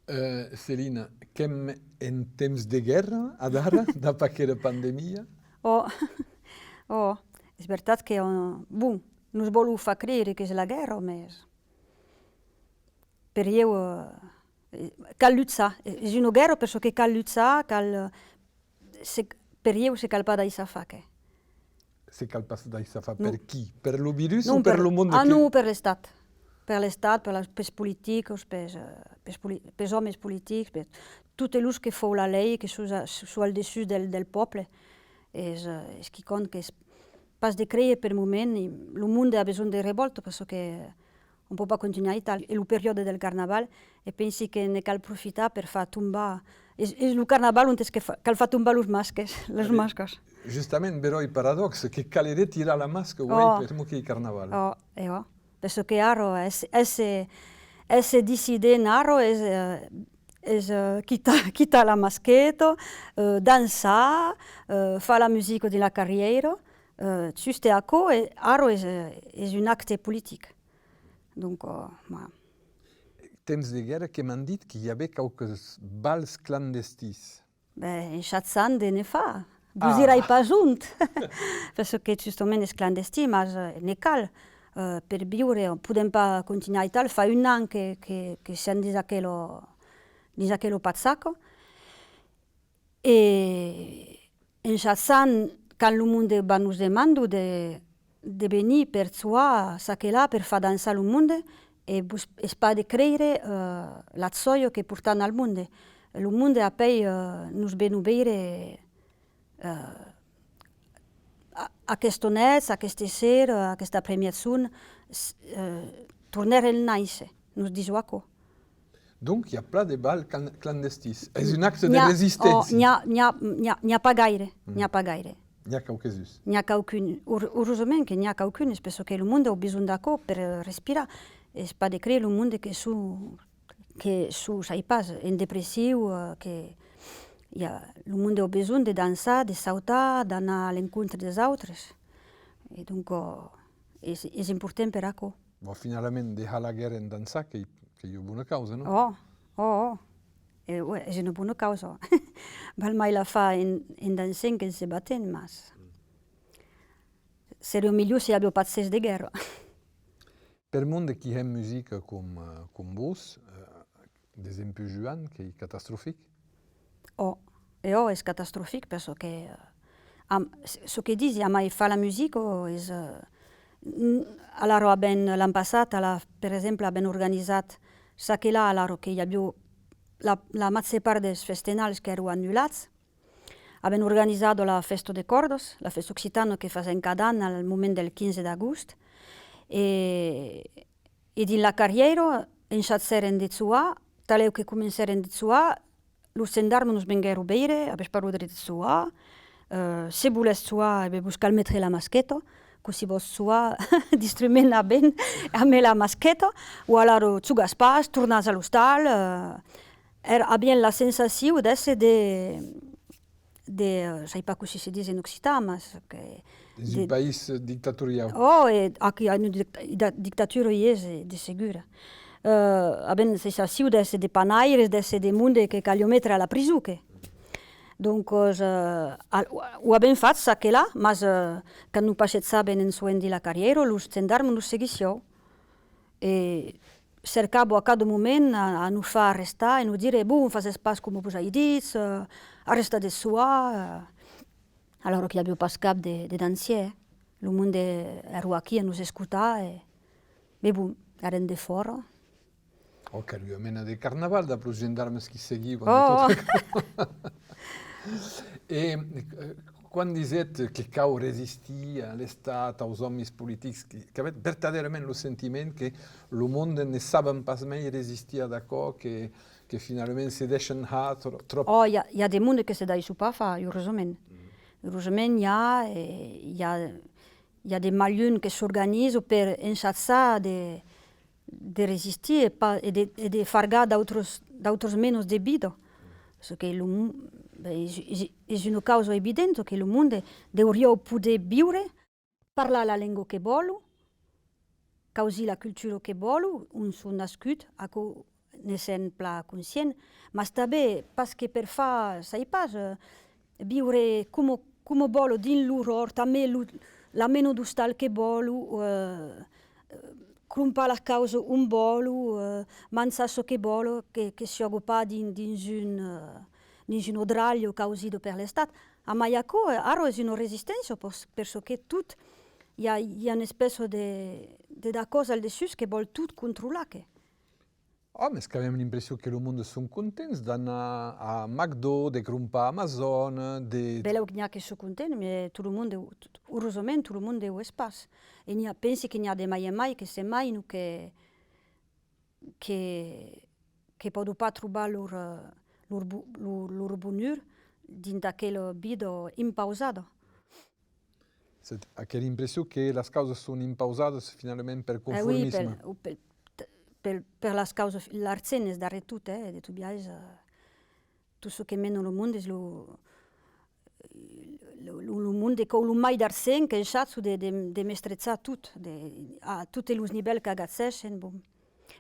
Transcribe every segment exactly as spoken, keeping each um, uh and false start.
Eh, Celina, qu'èm en temps de guèrra, adara, dab aquera pandemia? Ò, ò, es vertat que, eh, bon, nos vòlon far creire qu'es la guèrra, mès per ieu, eh, cal luchar. Es una guèrra per çò que cal luchar, cal, eh, se, per ieu se cal pas daissar far, qué. Se cal pas daissar far. Non. Per qui? Per lo virus o per lo monde? Ah, que non, per l'Estat. Per l'Estat, per las, pels politics, pels, eh, pels poli-, pels òmes politics, per totes los que fan la lei, que son a, son al dessús del, del pòble. Es, eh, es quicòm qu'es pas de creire per moment. E lo monde a besonh de revòlta, per çò que on pòt pas continuar aital. E lo periòde del carnaval, e pensi que ne cal profitar per far tombar, es, es lo carnaval ont es que fa, cal far tombar los masques, las mascas. Justament, beròi paradòxe, que caleré tirar la masca uèi, ò, pr'amor qu'ei carnaval. Ò, e ò. Per çò que ara, èsser, èsser, èsser dissident ara es, eh, es, eh, quitar, quitar la masqueta, eh, dançar, eh, far la musica dins la carrièira, eh, juste aquò, e ara es, eh, es un acte politic. Donc, eh, voilà. Temps de guèrra que m'an dit que i avè quauques bals clandestins. Ben, ensajam de ne far. Vos dirai pas ont. Perque justament es clandestin, mas, eh, ne cal, eh, per viure. Podèm pas continuar aital. Fa un an que, que, que sèm dins aquela, dins aquela patsaca. E ensajam, quand lo monde va nos demandar de, de venir per joar çaquelà, per far dançar lo monde, e vos, es pas de creire, eh, la jòia que portam al monde. Lo monde apèi, eh, nos venon veire, eh, a-, aquesta nuèch, aqueste ser, eh, aquesta aprèp-miègjorn, s-, eh, tornèrem nàisser, nos dison aquò. Donc, i a plan de bals can-, clandestins. Es un acte de resisténcia. N'i a, ò, n'i a, n'i a, n'i a, n'i a pas gaire, n'i a pas gaire. N'i a quauques uns. N'i a quauqu'un. Ur-, urosament que n'i a quauqu'un, es per çò que lo monde a besonh d'aquò per, eh, respirar. Es pas de creire lo monde que son, que son, sai pas, en depression, eh, que i a, lo monde a besonh de dançar, de sautar, d'anar a l'encontre dels autres. E donc, eh, es, es important per aquò. Bon, finalament, de har la guèrra en dançar, qu'ei, qu'ei ua bona causa, non? Ò, ò, ò. E, ouais, es una bona causa. Val mai la far en, en dançant qu'en se batent, mas seriá milhor se i aviá pas ges de guèrra. Per monde qui hèm musica com, eh, com vos, eh, desempuish un an, qu'ei catastrofic. Ò, e ò, es catastrofic, perçò que, eh, am-, s-, çò que disi, amai far la musica, es, eh, n-, alara avèm, l'an passat, a la, per exemple, avèm organizat çaquelà, alara que i aviá la, la màger part dels festenals qu'èran anulats. Avèm organizat la fèsta de còrdas, la fèsta occitana que fasèm cada an al moment del quinze d'agost. E, e dins la carrièira, ensajèrem de joar, talèu que comencèrem de joar, los gendarmes nos venguèron veire, avètz pas lo dret de joar, eh, se volètz joar, e ben, vos cal metre la masqueta, cossí vòs joar d'instrument avèm, amé la masqueta, o alara jogatz pas, tornatz a l'ostal, eh, èra, aviam la sensacion d'èsser de, de, eh, sai pas cossí se ditz en occitan, mas que... Dins un país dictatoriau. Ò, e aquí a una dic-, da-, dictatura i es, eh, de segur. Eh, avèm sensacion d'èsser de panaires, d'èsser de monde que caliá metre a la prison, que. Doncas, eh, a-, o, o avèm fach çaquelà, mas, eh, quand nos passejàvem en joent dins la carrièira, los gendarmes nos seguissián. E cercavan a cada moment a, a nos far arrestar e nos dire: «Bon, fasètz pas coma vos ai dit, eh, arrestatz de joar», eh. Alara qu'i aviá pas cap de, de danger, eh. Lo monde èra aquí a nos escotar, e, mès bon, èrem defòra. Ò, qu'èra ua mena de carnaval dab los gendarmes qui seguivan e tot aquò. E, eh, quan disètz que cau resistir a l'Estat, aus òmis politics, que, qu'avètz vertadèrament lo sentiment que lo monde ne saben pas mei resistir ad aquò, que, que finalament se dèishan har tro-, tròp? Ò, i a, i a de monde que se daisson pas far, urosament. Urosament, i a, eh, i a, i a de malhums que s'organizan per ensajar de, de resistir e pas, e de, e de fargar d'autras, d'autras menas de vida. Perque lo mo-, ben, es, es, es una causa evidenta que lo monde deuriá poder viure, parlar la lenga que vòlon, causir la cultura que vòlon, ont son nascuts, aquò ne sèm plan conscients, mas tanben pas que per far, sai pas, eh, viure coma, coma vòlon dins lor òrt, amé lo, la mena d'ostal que vòlon, eh, eh, crompar las causas ont vòlon, eh, manjar çò que vòlon, que, que siaga pas dins, dins un, eh, dins una dralha causida per l'Estat. Amai aquò, eh, ara es una resisténcia, per, per çò que tot, i a, i a una espèça de, de, de còsa al dessús que vòl tot controlar, que. Ò, mès qu'avèm l'impression que lo monde son contents d'anar a McDo, de crompar Amazon, de... Belèu que n'i a que son contents, mès tot lo monde, urosament, tot lo monde o es pas. E n'i a, pensi que n'i a de mai en mai que se mainan, que, que, que pòdon pas trobar lor, eh, lor bo-, lor, lor bonur dins aquela vida impausada. Aquela impression que las causas son impausadas finalament per conformisme. Eh oui, per, per, per, per las causas, l'argent es darrèr tot, eh, de tot biais, eh, tot çò que mena lo monde es lo, lo, lo, lo monde qu'an lo mai d'argent qu'an chance de, de, de mestrejar tot, de, a totes los nivèls qu'agachèsson, bon.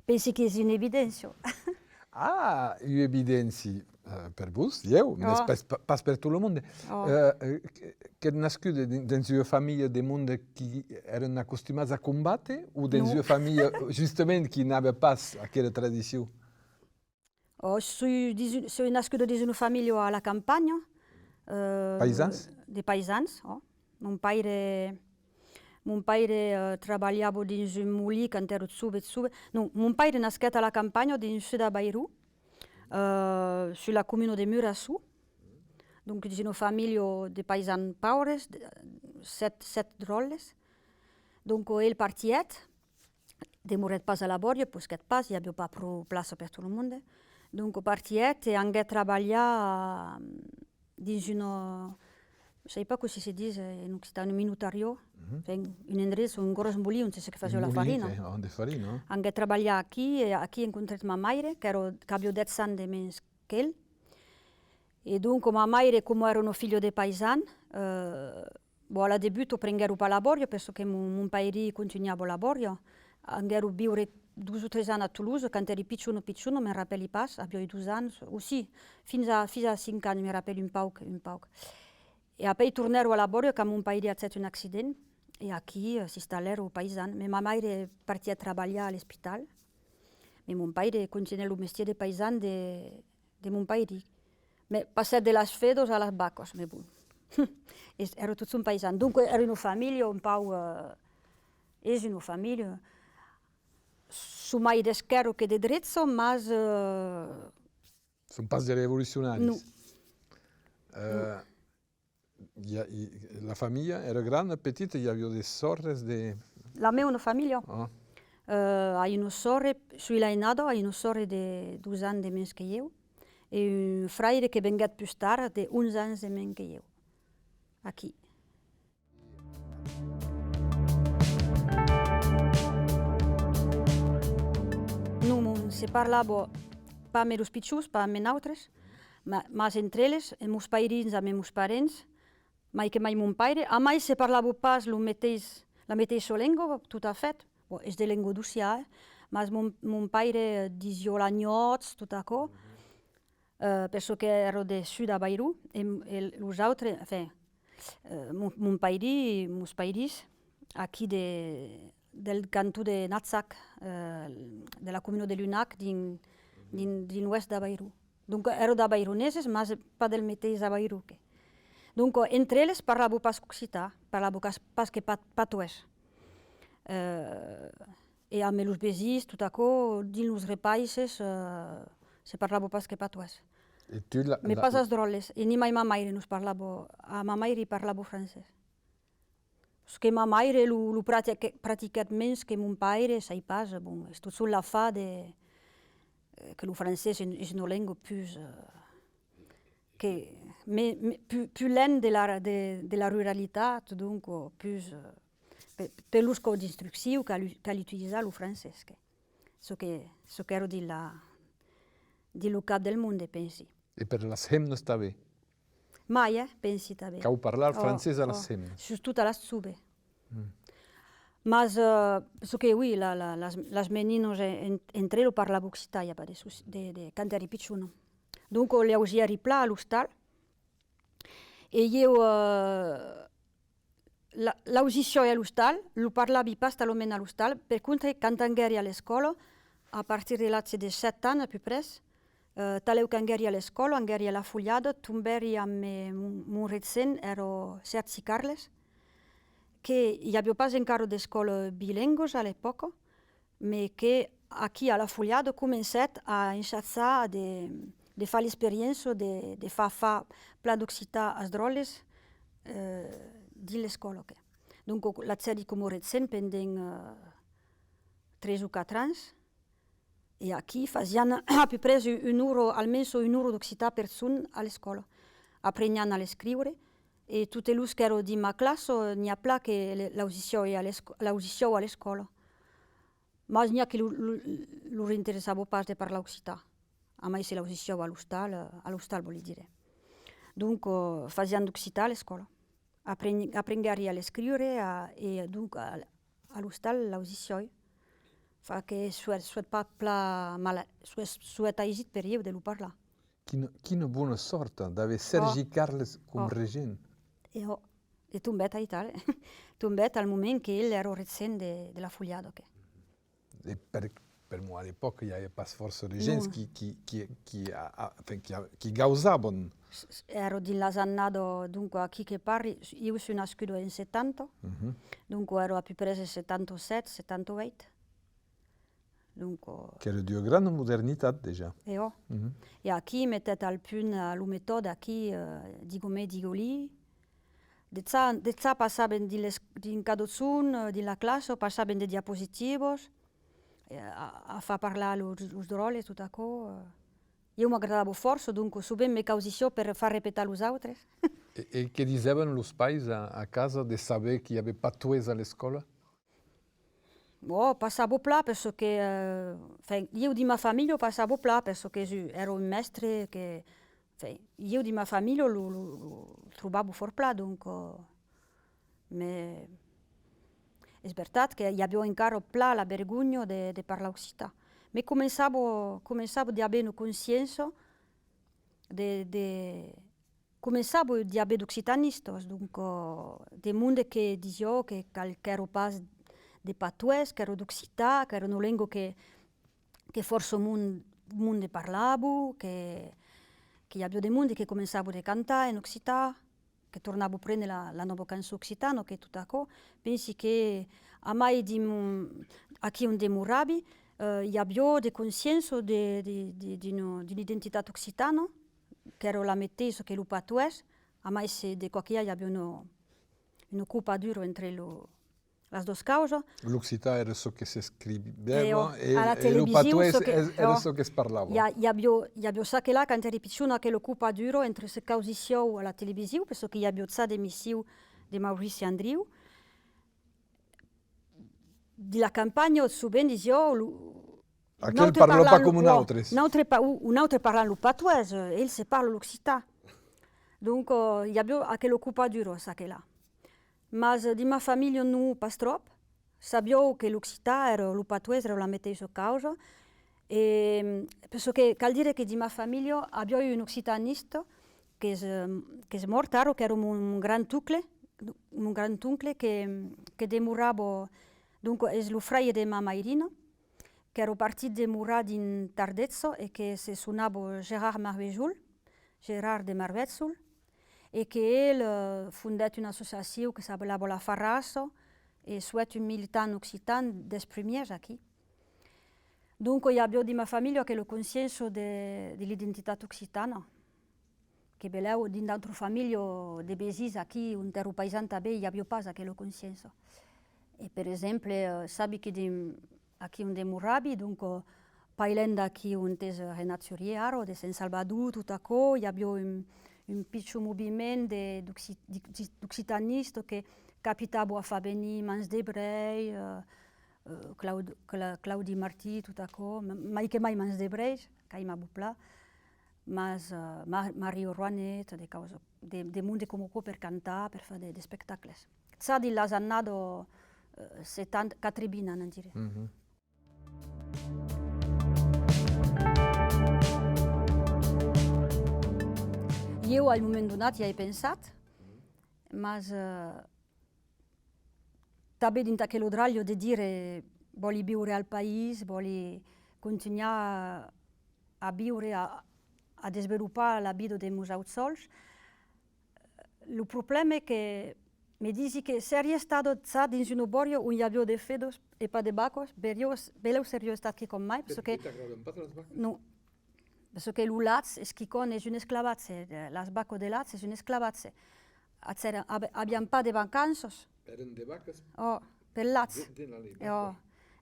Pensi qu'es una evidéncia. Ah, ua evidéncia, eh, per vos, ieu, mès pas, pas per tot lo monde. Eh, eh, qu'ètz nascuda dins ua familha de monde qui èran acostumats a combatre o dins ua familha, justament, qui n'avè pas aquela tradicion? Ò, soi, soi nascuda dins una familha a la campanha, eh, de paisans, ò. Mon paire, mon paire, eh, trabalhava dins un molin quand èra jove, jove. Non, mon paire nasquèt a la campanha, dins sud d'Avairon, eh, sus la comuna de Murasson. Donc, dins una familha de paisans paures, de, sèt, sèt dròlles. Donc, el partièt, demorèt pas a la bòria, posquèt pas, i aviá pas pro plaça per tot lo monde. Donc, partièt e anguèt trabalhar dins una, sai pas cossí se ditz en occitan, una minotariá, enfin, un endrech, un gròs molin ont se fasiá la farina. Anguèt trabalhar aquí, e aquí encontrèt ma maire, qu'èra, qu'aviá dètz ans de mens qu'el. E donc, ma maire, coma èra una filha de paisan, eh, bon, a la debuta prenguèron pas la bòria, per çò que mon, mon pairin contunhava la bòria. Anguèron viure dos o tres ans a Tolosa, quand èri pichona, pichona, me rapèli pas, aviái dos ans, o si, fins a, fins a cinc ans, me rapèli un pauc, un pauc. E apèi tornèron a la bòria quand mon pairin agèt un accident, e aquí, eh, s'installèron paisans. Mès ma maire partièt trabalhar a l'espital, mès mon paire contunhèt lo mestièr de paisan de, de mon pairin. Mès passèt de las fedas a las vacas, mès bon. Èra totjorn paisan. Donc, èra una familha un pauc, eh, es una familha, son mai d'esquèrra que de drecha, mas, eh, Son pas de revolucionaris. Non. Eh, la familha èra granda, petita, i aviá de sòrres, de... La meuna familha? Ah. Eh, ai una sòrre, soi l'ainada, ai una sòrre de dos ans de mens que ieu, e un fraire que venguèt pus tard, de onze ans de mens que ieu. Aquí. Non, se parlava pas amé los pichons, pas amé nautres, ma-, mas entre eles, e mos pairins amé mos parents, mai que mai mon paire, amai se parlava pas lo meteis, la meteissa lenga, tot a fèt, bon, es de lenga d'Ossian, eh? Mas mon, mon paire disiá l'anhòts, tot aquò, eh, per çò qu'èra de sud d'Avairon, e, e los autres, enfin, eh, mon, mon pairin, mos pairins, aquí de, del canton de Najac, eh, de la comuna de Lunac, dins, dins, dins l'oèst d'Avairon. Donc, èra d'avaironeses, mas pas del meteis Avairon que. Donc, entre eles parlava pas occitan, parlava pas, pas que pat-, patoès. Eh, E amé los vesins, tot aquò, dins los repaisses, eh, se parlava pas que patoès. E tu la... Mès la... pas as dròlles, e nimai ma maire nos parlava, a ma maire i parlava francés. Parce que ma maire lo, lo prati-, pratiquèt mens que mon paire, sai pas, bon, es totjorn l'afar de, eh, que lo francés es, es una lenga pus, eh, que, me, me, pus, pus luènh de la, de, de la ruralitat, donc, eh, pus, eh, per, per los còps d'instruccion cal, cal utilizar lo francés, que, çò que, çò qu'èra dins la, dins lo cap del monde, pensi. E per las hemnas tanben? Mai, eh, pensi tanben. Cau parlar francés a las hemnas. Sustot a las joves. Mm. Mas, eh, çò que, oui, la, la, las, las meninas en, en, entre lo parlava occitan, i a pas de, de, de, quand èri pichona. Donc, eh, l'ausièri plan a l'ostal. E ieu, eh, la, l'ausissioi a l'ostal, lo parlavi pas talament a l'ostal, per contra, quand anguèri a l'escòla, a partir de l'atge de sèt ans, a peu près, eh, talèu qu'anguèri a l'escòla, anguèri a la Folhada, tombèri amb, eh, mon, mon regent, èra Sèrgi Carles, que i aviá pas encara d'escòla bilingüas a l'epòca, mai que aquí a la Folhada comencèt a ensajar de, de far l'experiéncia de, de far, far plan d'occitan as dròlles, eh, dins l'escòla, que. Donc, lagèri coma regent pendent, eh, tres o quatre ans, e aquí fasián a peu près una ora, almens una ora d'occitan per jorn a l'escòla. Aprenián a l'escriure, e totes los qu'èran dins ma classa, n'i a plan que le, l'ausissioi a l'escò-, l'ausissioi a l'escòla. Mas n'i a que lo, lo, lor interessava pas de parlar occitan, amai se l'ausissioi a l'ostal, a l'ostal vòli dire. Donc, eh, fasián d'occitan a l'escòla. Apren-, aprenguèri a l'escriure, a, e donc a, a l'ostal l'ausissioi. Fa que suèt, suèt pas plan mal, suèt, suèt aisit per ieu de lo parlar. Quina, quina bona sòrta d'aver Sèrgi Carles com regent. E ò, e tombèt aital, eh? Tombèt al moment que el èra regent de, de la Folhada, que. E per, per'mor a l'epòca i aviá pas fòrça de gents qui, qui, qui, qui, a, a, enfin, qui, a, qui gausavan. Èra dins las annadas, donc, aquí que parli, ieu soi nascuda en setanta, donc èra a peu près setanta sèt, setanta uèit. Donc, eh, qu'èra d'ua granda modernitat, dejà. E ò. E aquí metèt al punt, eh, lo metòde aquí, eh, diga-me, diga-li. Dejà, dejà passavan dins les, dins cada jorn, eh, dins la classa, passavan de diapositivas, eh, a, a far parlar los, los dròlles, tot aquò, eh. Ieu m'agradava fòrça, donc sovent me causissiá per far repetar los autres. E, e que disèvan los pairs a, a casa de saber qu'i aviá patoès a l'escòla? Ò, passava plan, perçò que, eh, enfin, ieu dins ma familha passava plan, perçò que èra un mèstre que, enfin, ieu dins ma familha lo, lo, lo trobava fòrt plan, donc, eh, mais es vertat que i aviá encara plan la vergonha de, de parlar occitan. Me començava, començava d'aver una consciéncia de, de, començava d'i aver d'occitanistas, donc, eh, de monde que disiá que cal, qu'èra pas de patoès, qu'èra d'occitan, qu'èra una lenga que, que fòrça mon-, monde parlava, que, que i aviá de monde que començava de cantar en occitan, que tornava prene la, la nòva cançon occitana, que tot aquò. Pensi que amai dins mon, aquí ont demoravi, eh, i aviá de consciéncia de, de, de, d'una, d'una identitat occitana, qu'èra la meteissa que lo patoès, amai se de qualque i aviá una, una copadura entre lo, las doas causas. L'occitan èra çò que s'escrivèva e, e lo patoès èra çò que's parlava. I a, i aviá, i aviá çaquelà, quand èri pichona, aquela copadura entre çò qu'ausissián a la television, perçò que i aviá ja d'emissions de Maurici Andriu, dins la campanha, sovent disiá, lo, aquel parla pas coma nautres. Nautre pa-, o, o nautre parlam lo patoès, eh, el se parla l'occitan. Donc, eh, i aviá aquela copadura, çaquelà. Mas, eh, dins ma familha, non, pas tròp. Sabián que l'occitan èra, lo patoès èra la meteissa causa. E, perçò que cal dire que dins ma familha aviá un occitanista qu'es, eh, qu'es mòrt ara, qu'èra mon, mon grand-oncle, mon grand-oncle que, que demorava, donc, es lo fraire de ma mairina, qu'èra partit demorar dins Tardetza e que se sonava Gérard Marvejol, Gerard de Marvejol, e que el, eh, fondèt una associacion que s'apelava La Farrassa e suèt un militant occitan dels primièrs aquí. Donc, i aviá dins ma familha aquela consciéncia de, de l'identitat occitana, que belèu dins d'autras familhas de vesins aquí, ont èra paisan tanben, i aviá pas aquela consciéncia. E, per exemple, eh, sabi que dins, aquí ont demoravi, donc, eh, pas luènh d'aquí ont es, eh, Renat Surier ara, de Sent Salvador, tot aquò, i aviá un, un pichon moviment de, d'occi-, d'occi-, d'occitanistas que capitava a far venir Mans de Brèis, eh, eh, Claud-, Cla-, Claudi Martí, tot aquò, ma-, mai que mai Mans de Brèis, qu'aimava plan, mas, eh, Ma-, Mario Roanet, de causas, de, de monde coma aquò per cantar, per far de, d'espectacles. Ça dins las annadas, eh, setanta, quatre-vints, anam dire. Mhm. Ieu, a un moment donat, i ai pensat, mas, eh, tanben dins aquela dralha de dire, vòli viure al país, vòli contunhar a viure, a, a desvolopar la vida de mos auts sols. Lo problèma es que me disi que seriá estada ja dins una bòria ont i aviá de fedas e pas de vacas, belèu, belèu seriá estat quicòm mai, perque... Perque t'agradan pas las vacas? Non. Parce que lo lach es quicòm, es un esclavatge, eh, las vacas de lach es un esclavatge. Avián pas de vacanças. Èran de vacas? Oh, pel lach. De, de l'aliment, oh.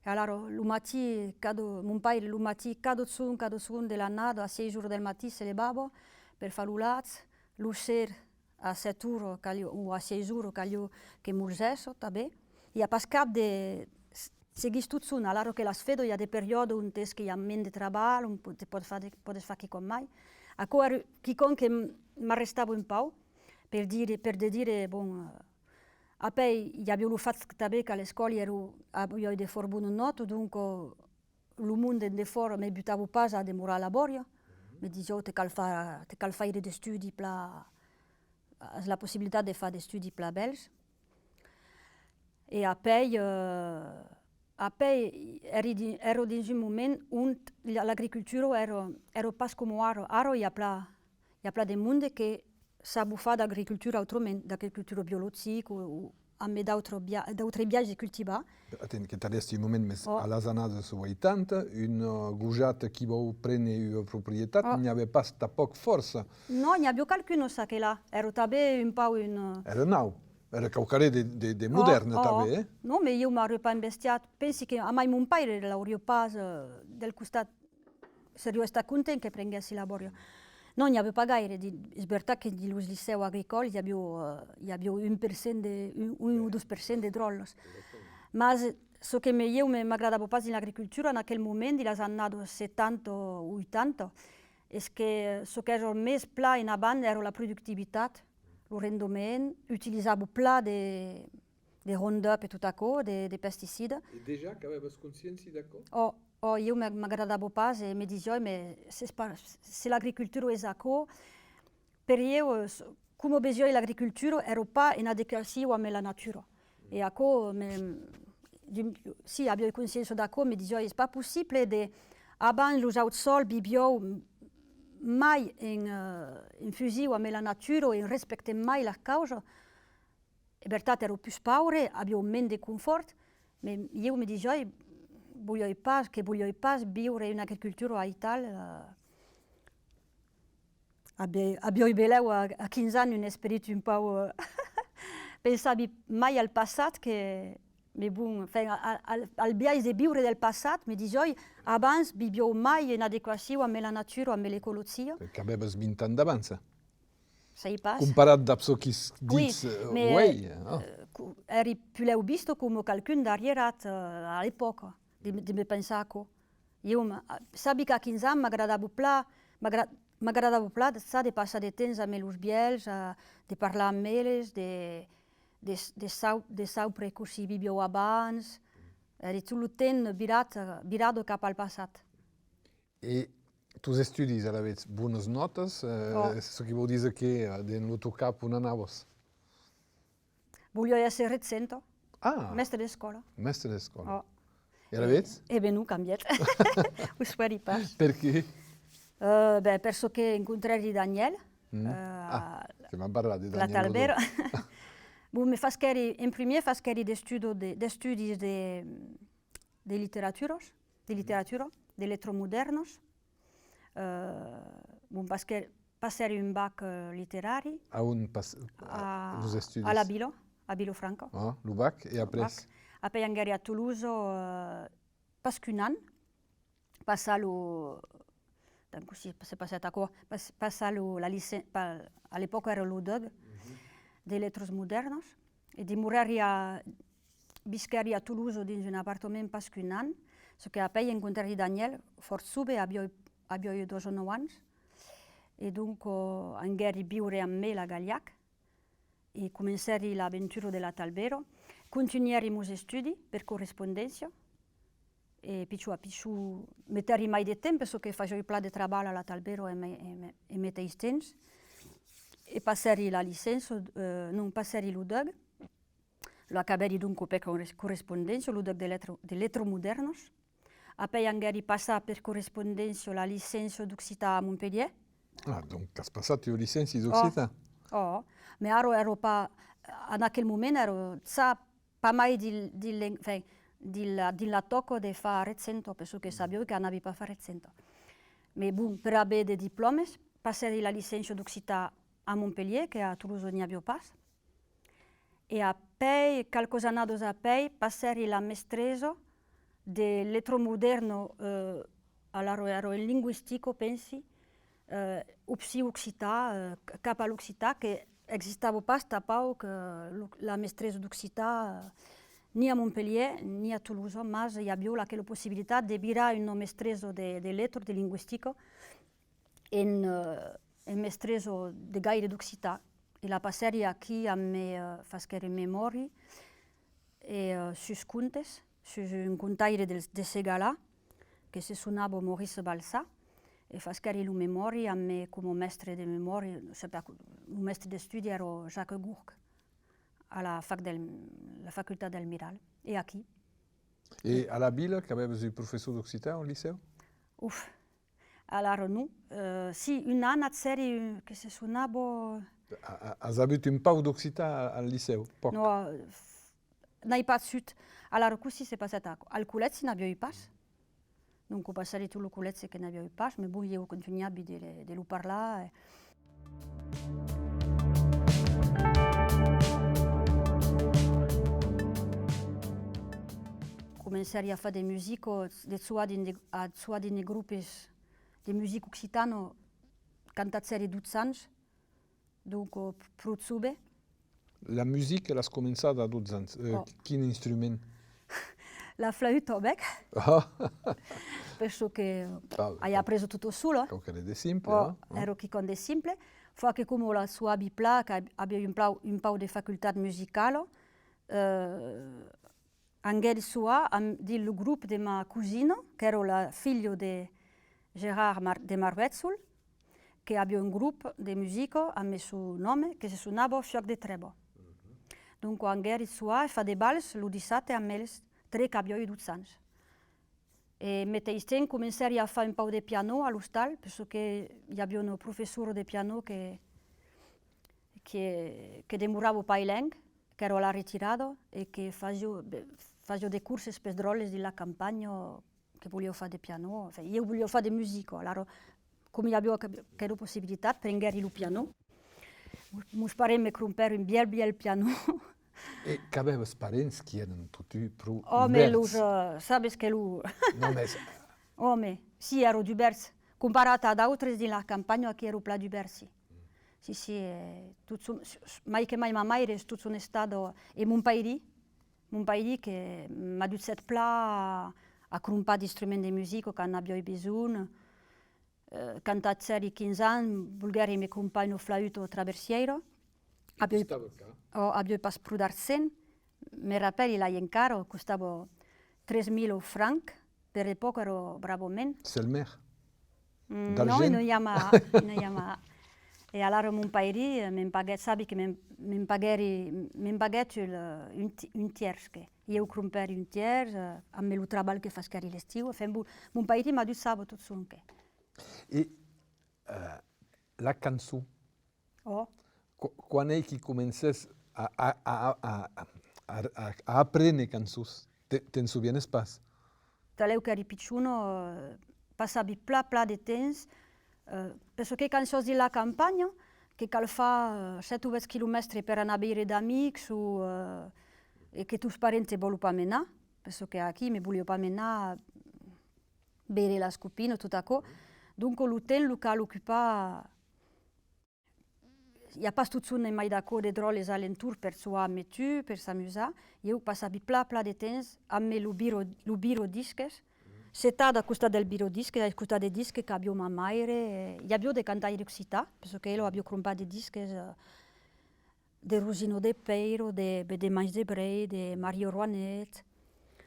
E alara, lo matin, cada, mon paire, lo matin, cada jorn, cada jorn de l'annada, a sièis oras del matin, se levava per far lo lach, lo ser, a sèt oras, caliá, o a sièis oras, caliá que molzèssa tanben. I a pas cap de, s-, seguís totjorn, alara que las fedas, i a de periòdes ont es que i a mens de trabalh, ont po-, te pòdes far de, pòdes far quicòm mai. Aquò èra quicòm que m-, m'arrestava un pauc, per dire, per de dire, bon, eh, apèi, i aviá lo fach tanben qu'a l'escòla, i èra, aviái de fòrt bonas nòtas, donc, eh, lo monde en defòra me butava pas a demorar a la bòria. Me disián, te cal far, te cal faire d'estudis plan, as la possibilitat de far d'estudis plan bèls. E apèi, eh, apèi, èri di-, èra dins un moment ont la, l'agricultura èra, èra pas coma ara. Ara i a plan, i a plan de monde que sabon far d'agricultura autrament, d'agricultura biologica o, o ambe d'autres bia-, d'autres biais de cultivar. Atend, que t'arrèsti un moment, mès a las annadas oitanta, un, eh, gojat qui vòu prene ua proprietat, n'i avè pas tanpòc fòrça. Non, n'i aviá qualqu'un a çaquelà. Èra tanben un pauc un, eh... Èra nau. Èra quauquarren de, de, de modèrne tanben, eh? Non, mès ieu m'auriá pas embestiat. Pensi que amai mon paire l'auriá pas, eh, del costat seriá estat content que prenguèssi la bòria. Non, n'i aviá pas gaire. Di-, es vertat que dins los licèus agricòls i aviá, eh, i aviá un per cent de, un, un o dos per cent de dròlles. Mas çò que me, ieu me, m'agradava pas dins l'agricultura en aquel moment, dins las annadas setanta o oitanta, es que çò qu'èra mès plan en avant èra la productivitat, lo rendement, utilizavan plan de, de Roundup e tot aquò, de, de pesticidas. E dejà qu'avèvas consciéncia d'aquò? Ò, ò, ieu me, m'agradava pas e me disiái, mès s'es pas, se l'agricultura es aquò, per ieu, eh, s-, coma vesiái l'agricultura, èra pas en adequacion amb la natura. E aquò, me, di-, si aviái consciéncia d'aquò, me disiái, es pas possible de, abans los auts sols vivián mai en, eh, en fusion amb la natura, en respectant mai las causas. Es vertat, èra pus paure, aviá mens de confòrt, mès ieu me disiái, voliái pas, que voliái pas viure una agricultura aital, eh, aviái, aviái belèu a, a quinze ans un esperit un pauc, eh, pensavi mai al passat que, mès bon, enfin, a, a, al, al biais de viure del passat, me disiái, abans vivián mai en adequacion amb la natura, amb l'ecologia. Qu'avèvas vint ans d'avança. Sai pas. Comparat dab çò qui's ditz, eh, uei, eh, co-, èri pulèu vista coma qualqu'un d'arrierat, eh, a l'epòca, de, de me pensar aquò. Ieu, ma-, a-, sabi qu'a quinze ans m'agradava plan, m'agra-, m'agradava plan de, ça, de passar de temps amb los vièlhs, eh, de parlar amb eles, de, de, de sau-, de saupre cossí vivián abans. Èri tot lo temps virat, eh, virada cap al passat. E tos estudis, alavetz, bonas nòtas, eh, çò qui vòu díser que, eh, dens lo ton cap on anavas? Voliái èsser regenta, mèstre d'escòla. Mèstre d'escòla. E alavetz? E ben non, cambièt. Lo sabi pas. Perqué? Eh, ben, per çò que encontrèri Daniel, eh, a la Talbèra. Bon, me fasquèri, en primièr, fasquèri d'estudi de, d'estudis de, de literaturas, de literatura, de letras modèrnas. Eh, bon, parce que passèri un bac, eh, literari. A on pas-, a, los estudis? A la vila, a Vilafranca. Ah, lo bac, e après? Lo bac. Après anguèri a Tolosa, eh, pas qu'un an. Passar lo, tant cossí se passèt aquò, pas-, passar lo, la licen-, pa-, a l'epòca èra lo DEUG, de letras modèrnas, e demorèri a, visquèri a Tolosa dins un apartament pas qu'un an, çò que apèi encontrèri Daniel, fòrt jove, aviái, aviái dètz-e-nòu ans, e donc, eh, anguèri viure amb el a Galhac, e comencèri l'aventura de la Talbèra. Contunhèri mos estudis per correspondéncia, e pichon a pichon metèri mai de temps, perçò que fasiái plan de trabalh a la Talbera e me-, e me-, e meteis temps, e passèri la licença, eh, non, passèri lo DEUG, lo acabèri donc per corres-, correspondéncia, lo DEUG de letras, de letras modèrnas. Apèi anguèri passar per correspondéncia la licença d'occitan a Montpelhièr. Ah, donc as passat ua licéncia d'occitan? Ò, ò. Mès ara èra pas, en aquel moment èra ja pas mai dins, dins l'en-, enfin, dins la, dins la tòca de far regenta, perçò que sabiái qu'anavi pas far regenta. Mès bon, per aver de diplòmes, passèri la licéncia d'occitan a Montpelhièr, que a Tolosa n'i aviá pas. E apèi, qualques annadas apèi, passèri la mestresa de letras modèrnas, eh, alara èra en lingüistica, pensi, eh, opcion occitan, eh, c-, cap a l'occitan, que existava pas tanpauc, eh, lo, la mestresa d'occitan, eh, ni a Montpelhièr, ni a Tolosa, mas i aviá aquela possibilitat de virar una mestresa de, de letras, de lingüistica, en, eh, en mestresa de gaire d'occitan. E la passèri aquí amb me, eh, fasquèri memòri e, eh, sus contes, sus un contaire de, de Segalar, que se sonava Maurice Balsà, e fasquèri lo memòri amb me coma mèstre de memòri, non sai pas, lo mèstre d'estudi èra Jacques Gourc, a la fac del, la facultat del Miral, e aquí. E a la vila, qu'avèves un professor d'occitan au licèu? Uf, Alara non. Eh, si, un an agèri un, que se sonava... A-, a-, as avut un pauc d'occitan a-, al licèu? Pòc? Non, eh, f-, n'ai pas sut. Alara, cossí se passèt aquò? Al collègi n'aviái pas. Donc, passèri tot lo collègi que n'aviái pas, mès bon, ieu contunhavi de, de lo parlar, eh. Comencèri a far de musica, de jogar dins de, a jogar dins de gropes de musica occitana quand agèri dotze ans, donc, eh, pro jove. La musica l'as començada a dotze ans. Eh, quin instrument? La flaüta a bec. Ah. Pensi que ai apresa tota sola. Quauquarren de simple, eh? Èra quicòm de simple. Fa que coma la jogavi plan, qu'aviái un plau-, un pauc de facultat musicala, eh, anguèri jogar amb, dins lo grop de ma cosina, qu'èra la filha de Gérard Mar-, de Marvèjol, que aviá un grop de musica amb son òme que se sonava Fuòc de Trèba. Donc, anguèri jogar e far de bals lo dissabte amb eles, tre qu'aviái dotze ans. E meteis temps comencèri a far un pauc de piano a l'ostal, perçò que i aviá una professora de piano que, que, que demorava pas luènh, qu'èra a la retirada e que fasiá, be, fasiá de corses pels dròlles dins la campanha, que voliá far de piano, enfin, ieu voliá far de musica, alara, coma i aviá aqu-, aquela possibilitat, prenguèri lo piano. Mos, mos parents me crompèron un vièlh, vièlh piano. E qu'avèves parents qui èran totun pro... Òme, los, eh, sabes que lo... Non, mès... Òme, si, èra dubèrs. Comparat a d'autres dins la campanha, aquí èra plan dubèrs, si. Si, si, eh, tot son, s-, s-, mai que mai ma maire es tot son estada, e mon pairin, mon pairin que m'aducèt plan a crompar d'instruments de musica quand n'aviái besonh. Eh, quand agèri quinze ans, volguèri me crompar una flaüta traversièira. Aviái, ò, aviái pas pro d'argent, me rapèli, l'ai encara, costava tres mila francs, per epòca èra bravament. Selmer? Mm, non, una Yamaha, una Yamaha. E alara mon pairin, eh, me'n paguèt, sabi que me'n, me'n paguèri, me'n paguèt un, un ti-, un tièrs, que ieu crompèri un tièrs, eh, amb lo trabalh que fasquèri l'estiu. Enfin, bon, mon pairin m'aduçava tot sonque. E, eh, la cançon, Ò. Qu-, quan ei qui comencès a, a, a aprene cançons? Te, te'n sovienes pas? Talèu qu'èri pichona, eh, passavi plan, plan de temps, eh, perçò que quand siás dins la campanha, que cal far, eh, sèt o uèch quilomètres per anar veire d'amics o, eh, e que tos parents te vòlon pas menar, perçò que aquí me voliá pas menar veire las copinas, tot aquò. Donc, lo temps lo cal ocupar. I a pas totjorn mai d'aquò de dròlles a l'entorn per soar amb tu, per s'amusar. Ieu passavi plan, plan de temps amb lo vira-, lo viradisques, setada a costat del viradisques, a costat de disques qu'aviá ma maire. I aviá de cantaires occitans, perçò que ela aviá crompat de disques, eh, de Rosina de Peiro, de, de Mans de Brèi, de Mario Roanet.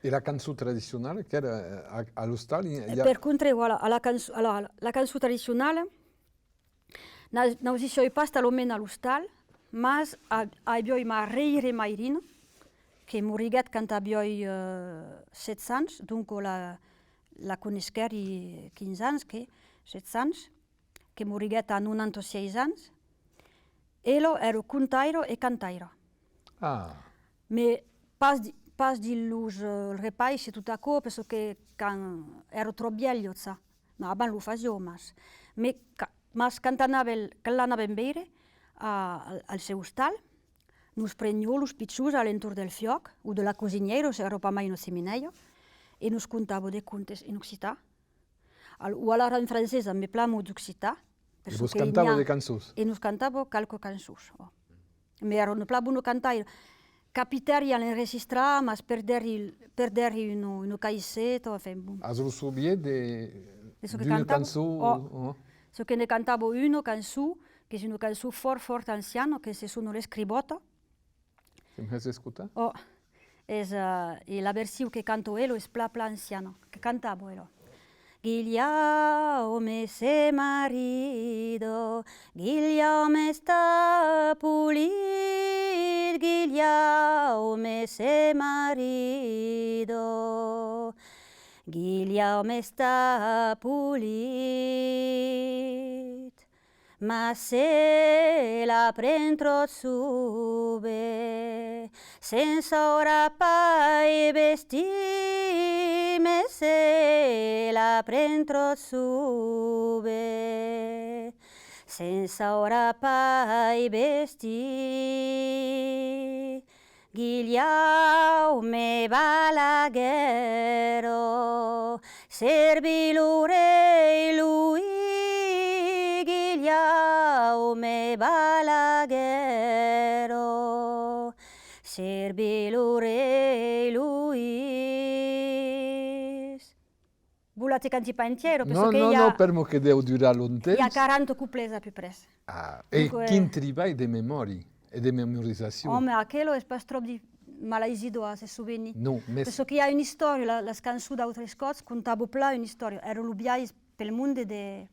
E la cançon tradicionala, qu'èra, eh, a, a l'ostal, i, i a... Per contra, voilà, a la cançon, alors, la cançon tradicionala, n'a-, n'ausissiái pas talament a l'ostal, mas a, aviái ma rèire-mairina, que moriguèt quand aviái, eh, setze ans, donc la, la conesquèri quinze ans, que, setze ans, que moriguèt a nonanta sièis ans. Ela èra contaira e cantaira. Ah. Mès pas di-, pas dins los, eh, repais e tot aquò, perçò que quand èra tròp vièlha, ça. Non, abans lo fasiá, mas, mès ca-, mas quand anàvem, quand l'anàvem veire a, al, al seu ostal, nos preniá los pichons a l'entorn del fuòc, o de la cosinièira, se èra pas mai una chiminèia, e nos contava de contes en occitan. Al-, o alara en francés, aimè plan mots d'occitan. E vos cantava de cançons? E nos cantava qualques cançons, ò. Mès èra una plan bona cantaira. Capitèri a l'enregistrar, mas perdèri, perdèri una, una caisseta, enfin, bon. As lo sovier de, d'una cançon, ò. Çò que ne cantava una cançon, qu'es una cançon fòrt, fòrt anciana, que se sona L'escrivòta. Que m'has escotat? Ò, es, eh, e la version que canta ela es plan, plan anciana, que cantava ela. Guilhaume se marida, Guilhaume està polit, Guilhaume se marida, Guilhaume està polit. Mas se la pren tròp sovent, se'n saurà pas vestir, mas se la pren tròp sovent, se'n saurà pas vestir. Guilhaume va a la guèrra, servís lo rei Loís. Guilhaume va a la guèrra, servís lo rei Loís. Volatz que canti pas entièra, perçò que i a... Non, non, non, per'mor que deu durar longtemps. I a quaranta coplets à peu près. Ah, e quin tribalh de memòri e de memorizacion. Òme, aquela es pas tròp di-, malaisida a se sovenir. Non, mès... Perçò que i a una istòria, la, las cançons d'autres còps contavan plan una istòria. Èra lo viatge pel monde de,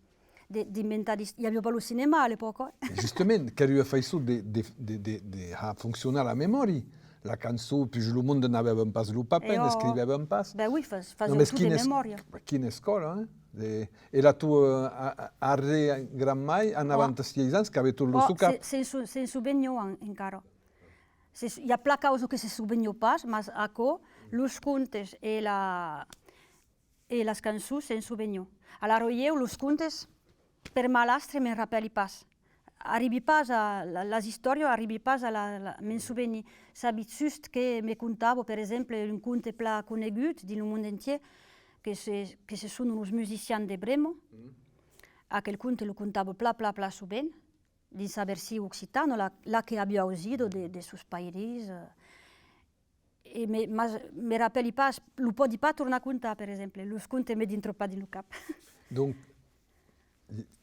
de, d'inventar d'ist-, i aviá pas lo cinèma a l'epòca, eh. E justament, qu'èra ua faiçon de, de, de, de, de har foncionar la memòri. La cançon, puish lo monde n'avèvan pas lo papèr, n'escrivèvan pas. Ben oui, fas, fasián tot de memòria. Quina escòla, eh? De, e la tua, eh, a-, a-, arrèr-grand-mair, a navanta sièis ans, qu'avè tot lo suu cap. Se, se'n so-, se'n soveniá en-, encara. Se s-, i a plan causa que se soveniá pas, mas aquò, los contes e la, e las cançons se'n soveniá. Alara ieu, los contes, per malastre, me'n rapèli pas. Arribi pas a la, las istòrias, arribi pas a la, la, me'n sovenir. Sabi just que me contava, per exemple, un conte plan conegut dins lo monde entièr, que se, que se sonan los musicians de Brèma. Aquel conte lo contava plan, plan, plan sovent, dins sa version occitana, la, la que aviá ausida de, de sos pairins, eh. E me, mas, me rapèli pas, lo pòdi pas tornar contar, per exemple, los contes me dintran pas dins lo cap. Donc,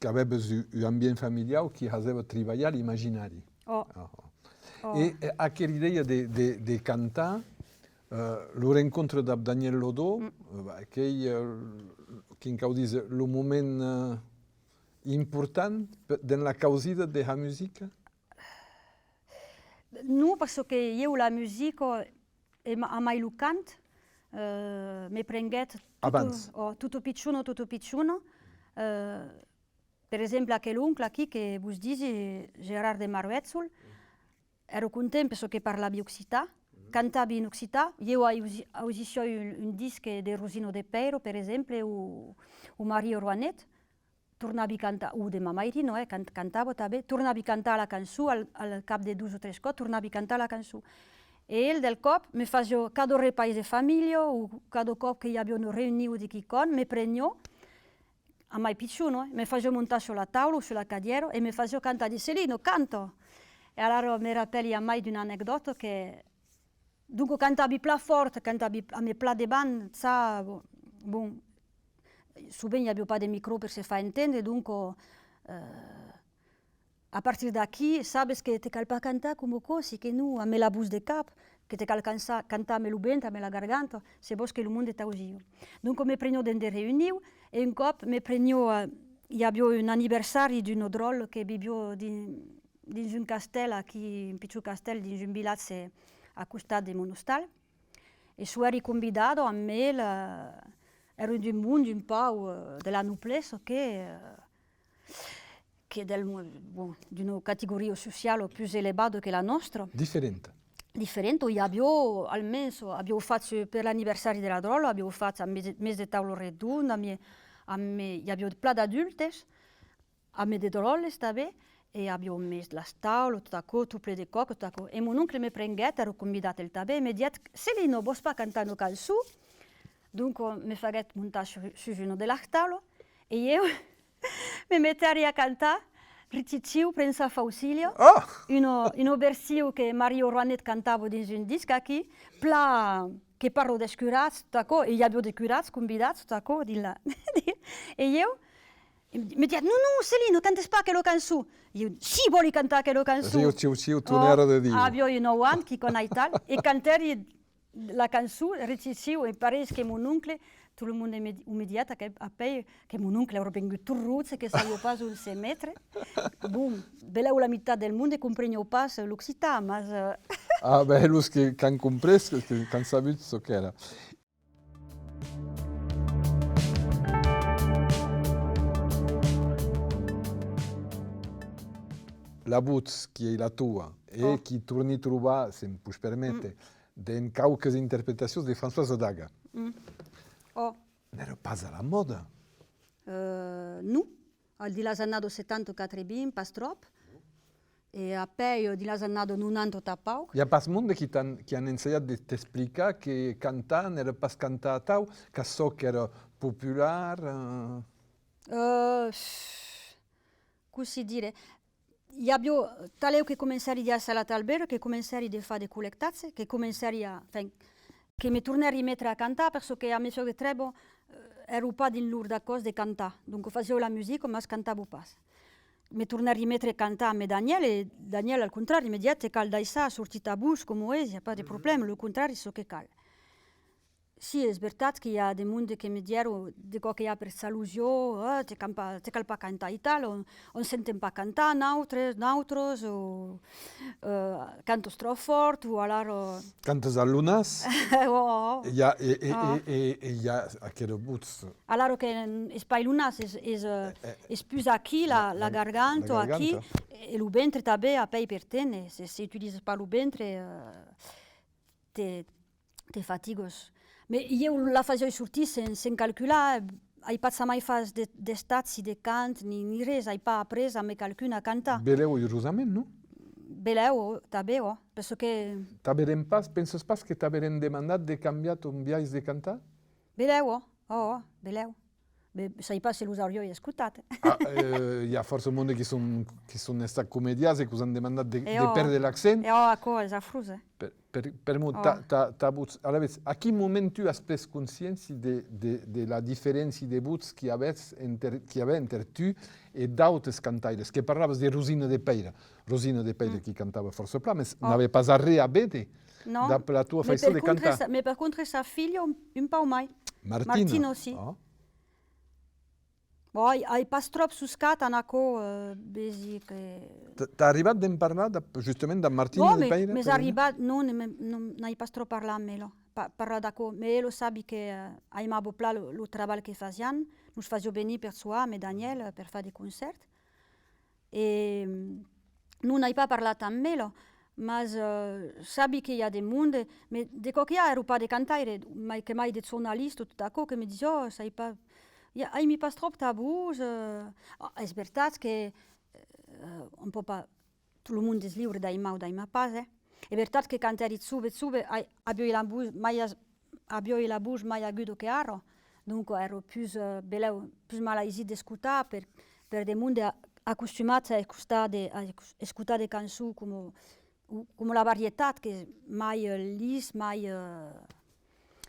qu'avèves un, un ambient familiau qui hasèva tribalhar l'imaginari. Ò. Ah, ò. E, eh, aquela idèia de, de, de cantar, eh, lo rencontre dab Daniel Lodo, eh, qu'ei, eh, quin cau díser, lo moment, eh, important pe-, dens la causida de la musica? Non, perçò que ieu la musica e ma-, amai lo cant, eh, me prenguèt tota, ò, tota pichona, tota pichona. Eh, per exemple, aquel oncle aquí que vos disi, Gérard de Maruèjol, èra content perçò que parlavi occitan, cantavi en occitan. Ieu ausi-, ausissiái un, un disc de Rosina de Peiro, per exemple, o, o Mario Roanet. Tornavi cantar, o de ma mairina, eh, can-, cantava tanben, tornavi cantar la cançon al, al cap de dos o tres còps, tornavi cantar la cançon. E el, del còp, me fasiá cada repais de familha, o cada còp que i aviá una reünion de quicòm, me preniá, amai pichon, eh, me fasiá montar sus la taula o sus la cadièra e me fasiá cantar, disiá: «Celina, canta!» E alara me rapèli amai d'una anecdòta que, donc, cantavi plan fòrt, cantavi amé plan de banda, ça, bon, bon, sovent i aviá pas de micro per se far entendre, donc, eh, A partir d'aquí, sabes que te cal pas cantar coma cossí que non, amé la votz de cap, que te cal cansa-, cantar amé lo ventre, amé la garganta, se vòs que lo monde t'ausiu. Donc me preniá dens de reüniu, e un còp me preniá, eh, i aviá un anniversari d'una dròlla que viviá dins, dins un castèl aquí, un pichon castèl dins un vilatge a costat de mon ostal, e so èri convidada amé la, èra d'un monde un pauc, eh, de la noblesa que, eh, que del mo-, bon, d'una categoria sociala pus elevada que la nòstra. Diferenta. Diferenta, i aviá, almens, aviá fach per l'anniversari de la dròlla, aviá fach a mes, mes de taula redonda, amé, amé, i aviá plan d'adultes, amé de dròlles tanben, e aviá mes las taulas, tot aquò, tot plen de còca, tot aquò. E mon oncle me prenguèt, èra convidat el tanben, e me dièt: «Celina, vòs pas cantar una cançon?» Donc, me faguèt montar sus, sus una de las taulas, e ieu, me metèri a cantar Richichiu, prensa faucilha, ah! una, una version que Mario Roanet cantava dins un disc aquí, plan que parla dels curats, tot aquò, e i aviá de curats convidats, tot aquò, dins la... E ieu, me dièt: «Non, non, Celina, cantes pas aquela cançon.» Ieu: «Si, vòli cantar aquela cançon.» Richichiu, tonèra de Diu. Aviá nòu ans, quicòm aital, e cantèri la cançon, Richichiu, e pareis que mon oncle, tot lo monde me, o me dièt, aquel, apèi, que mon oncle èra vengut tot roge, que sabiá pas ont se metre. Bon, belèu la mitat del monde compreniá pas l'occitan, mas, eh... Ah, ben, los que, qu'an comprés, que, que, qu'an sabut çò qu'èra. La votz qui ei la toa, e qui torni trobar, se'm pos perméter, dens quauques interpretacions de Françoise Daga. Mm. Ò. N'èra pas a la mòda. Euh, non. Al, dins las annadas setanta, quatre-vints, pas tròp. E apèi, dins las annadas nonanta, tanpauc. I a pas monde qui t'an, qui an ensajat de t'explicar que cantar n'èra pas cantar atau, qu'açò qu'èra popular, euh? Euh, cossí dire? I aviá, talèu que comencèri de alçar la talbera, que comencèri de far de collectatge, que comencèri a, enfin, que me tornèri metre a cantar, per çò que a Messieurs de Trèba, eh, èra pas dins lor d'acòrds de cantar. Donc fasiá la musica, mas cantava pas. Me tornèri metre a cantar amé Daniel, e Daniel, al contrari, me dièt: «Te cal daissar sortir ta votz coma es, i a pas de problèma, lo contrari, çò que cal.» Si, es vertat que i a de monde que me dièron, de còps que i a per jalousia, eh, te cal pas, te cal pas cantar aital, on, on s'entend pas cantar, nautres, nautras, o, eh, cantas tròp fòrt, o alara... Cantas al lo nas. Ò, ò. E i a, e, e, e, e, e i a aquela votz. Alara que es pas lo nas, es, es, eh, es pus aquí, la, la garganta, aquí, e lo ventre tanben, apèi per téner, se, se utilizas pas lo ventre, eh, te, te fatigas. Mès ieu la fasiái sortir sens, sens calcular, eh, ai pas jamai fach de, d'estagi de cant, ni, ni res, ai pas aprés amé qualqu'un a cantar. Belèu urosament, non? Belèu, tanben, ò, perçò que... T'averem pas, pensas pas que t'averem demandat de cambiar ton biais de cantar? Belèu, ò, ò, ò, belèu. Be, sai pas se los auriái escotat. Ah, eh, i a fòrça monde qui son, qui son estats comedians e que'us an demandat de, de pèrdre l'accent. E ò, aquò es afrós, eh. Per, per, permor, ta, ta, ta votz. Alavetz, a quin moment tu as pres consciéncia de, de, de la diferéncia de votz qui avètz enter, qui avè enter tu e d'autes cantaires? Que parlavas de Rosina de Pèira. Rosina de Pèira qui cantava fòrça plan, mès n'avè pas arren a véder dab la tua faiçon de cantar. Mès per contra sa, mès per contra sa filha un, un pauc mai. Martina. Martina, si. Bon, ai, ai pas tròp soscat en aquò, eh, vesi que... T-, t'a arribat de'n parlar, dab, justament, dab Martina de Pèira? Bon, me, m'es arribat, non, ne me, non, n'ai pas tròp parlat amb ela, pa-, parlat d'aquò, mès ela sabi que, eh, aimava plan lo, lo trabalh que fasiam, nos fasiá venir per soar, amé Daniel, eh, per far de concèrts. E, mm, non ai pas parlat amb ela, mas, eh, sabi que i a de monde, mès de còps que i a, èra pas de cantaire, mai que mai de jornalista, tot aquò, que me disiá: «Ò, sai pas, i a, aimi pas tròp ta votz, eh.» Ah, es vertat que, eh, on pòt pas, tot lo monde es liure d'aimar o d'aimar pas, eh. Es vertat que quand èri jove, jove, ai, aviái la votz mai as-, aviái la votz mai aguda que ara, donc èra pus, eh, belèu, pus malaisit d'escotar per, per de monde a-, acostumat a escotar de, a esc-, escotar de cançons coma, o, coma la varietat, qu'es mai, eh, lis, mai, eh...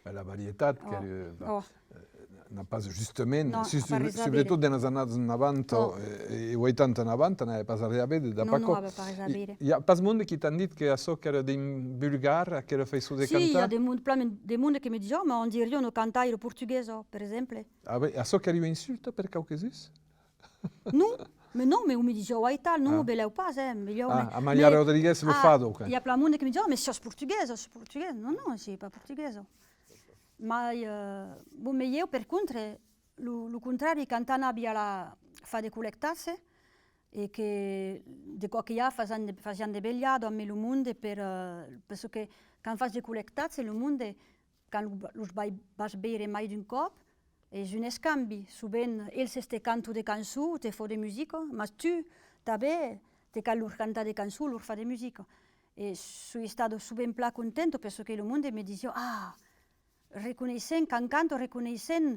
La varietat, que, eh, N'a pas justament, non, sus-, a pas res a subretot veire. Dens las annadas navanta, oh, e, e ueitanta navanta, n'avè pas arren a veire, d'a... Non, pas non, còp. Avè pas res a veire. I, i a pas monde qui t'an dit que açò qu'èra d'un vulgar, aquera faiçon de cantar? Si, i a de monde, plan de monde que me dison: "Oh, mas on diriá una cantaira portuguesa", per exemple. Ah ben, açò qu'èra ua insulta per quauques uns? Non, mas non, mas o me dison aital, non, ah, belèu pas, eh, belèu, ah, mas Amalia Rodriguez lo, ah, fa, donc, eh. I a plan de monde que me dison: "Oh, mas siás portuguesa, siás portuguesa." Non, non, soi pas portuguesa. Mai, eh, bon, mas ieu, per contra, lo, lo contrari, quand anavi a la, far de collectatge, e que de còps que i a fasiam de, fasiam de velhadas amb lo monde per, eh, per çò que, quand fas de collectatge, lo monde, quand lo, los vai, vas veire mai d'un còp, es un escambi. Sovent, eles te cantan de cançons, te fan de musica, mas tu tanben te cal lor cantar de cançons, lor far de musica. E soi estada sovent plan contenta, per çò que lo monde me disiá: "Ah, reconeissèm, quand cantan, reconeissèm,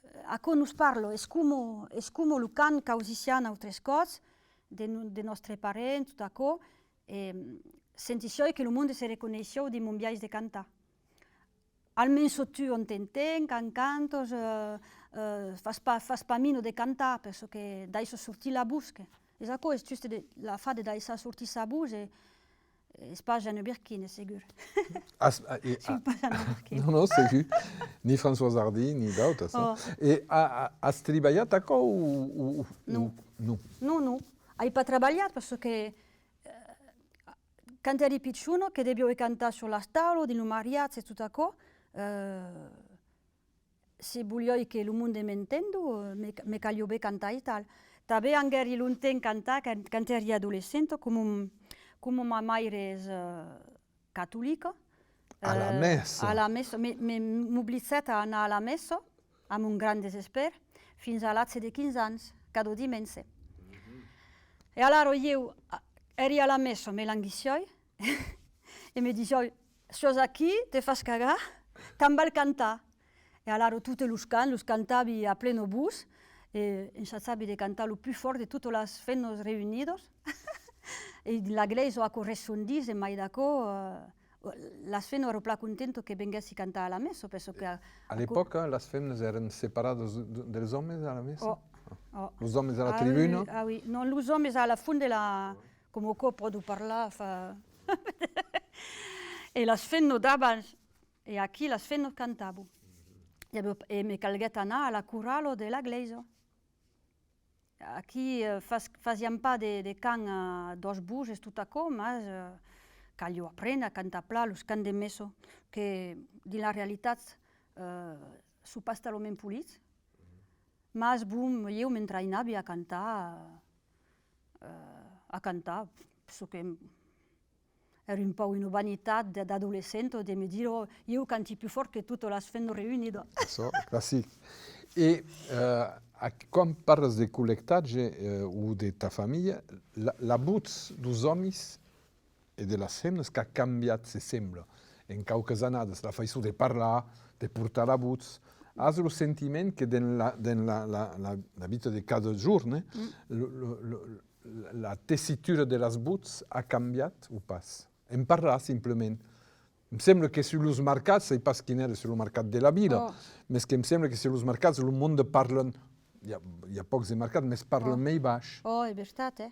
eh, aquò nos parla, es coma, es coma lo cant qu'ausissiam autres còps, de no-, de nòstres parents, tot aquò", e, mm, sentissiái que lo monde se reconeissèu dins mon biais de cantar. Almens tu, on t'entend, quand cantas, eh, eh, fas pas, fas pas mina de cantar, per çò que daissas sortir la votz, que es aquò, es just de, l'afar de daissar sortir sa votz, e, es pas Jeanne Birkin, es segur. As, a, e, soi a, pas Jeanne Birkin. Non, non, segur. Ni Françoise Hardy, ni d'autas, non? Oh. E a, a, as tribalhat aquò o, o, o... Non. Non. Non, non. Ai pas trabalhat, per çò que, eh, quand èri pichona, que deviái cantar sus las taulas, dins lo mariatge e tot aquò, eh, se voliái que lo monde m'entenda, eh, me, me caliá ben cantar aital. Tanben anguèri longtemps cantar quand, quand èri adolescenta, coma, coma ma maire es, eh, catolica. A la, eh, messa. A la messa, me, me, m'obligat a anar a la messa a mon grand desespèr, fins a l'atge de quinze ans, cada dimenge. E alara ieu, a, èri a la messa, me languissiái, e me disiái: "Siás aquí, te fas cagar, quand val cantar?" E alara totes los cants los cantavi a plena votz, e ensajavi de cantar lo pus fòrt de totas las femnas reünidas. E la glèisa aquò ressondís, e mai d'aquò, eh, las femnas èran plan contentas que venguèssi cantar a la messa, per çò que a, a l'epòca, las femnas èran separadas d-, dels òmes a la messa? Oh, oh. Los òmes a la tribuna? Ah oui, ah oui. Non, los òmes a la font de la... Coma aquò pòdon parlar, fa... E las femnas davant, e aquí las femnas cantavan. E, e me calguèt anar a la corala de la glèisa. Aquí, eh, fas-, fasiam pas de, de cant a doas voses, tot aquò, mas, eh, caliá aprene a cantar plan los cants de messa, que dins la realitat, eh, son pas talament polits. Mas, bon, ieu m'entrainavi a cantar, eh, a cantar, çò que Èra un pauc una vanitat de, d'adolescenta de me dire: "Ò, ieu canti pus fòrt que totas las femnas reünidas." Açò, classic. E, eh, a, quan parlas de collectatge, eh, o de ta familha, la, la votz deus òmis e de las femnas qu'a cambiat, se sembla, en quauquas annadas, la faiçon de parlar, de portar la votz. As lo sentiment que dens la, dens la, la, la, la vita de cada jorn, eh, lo, lo, lo, la, la tessitura de las votz a cambiat o pas? En parlar, simplament. Em sembla que sus los marcats, sai pas quin èra sus lo marcat de la vila, mès que em sembla que sus los marcats lo monde parlan, i a, i a pòcs de marcats, mès parlan mei baish. Ò, es vertat, eh?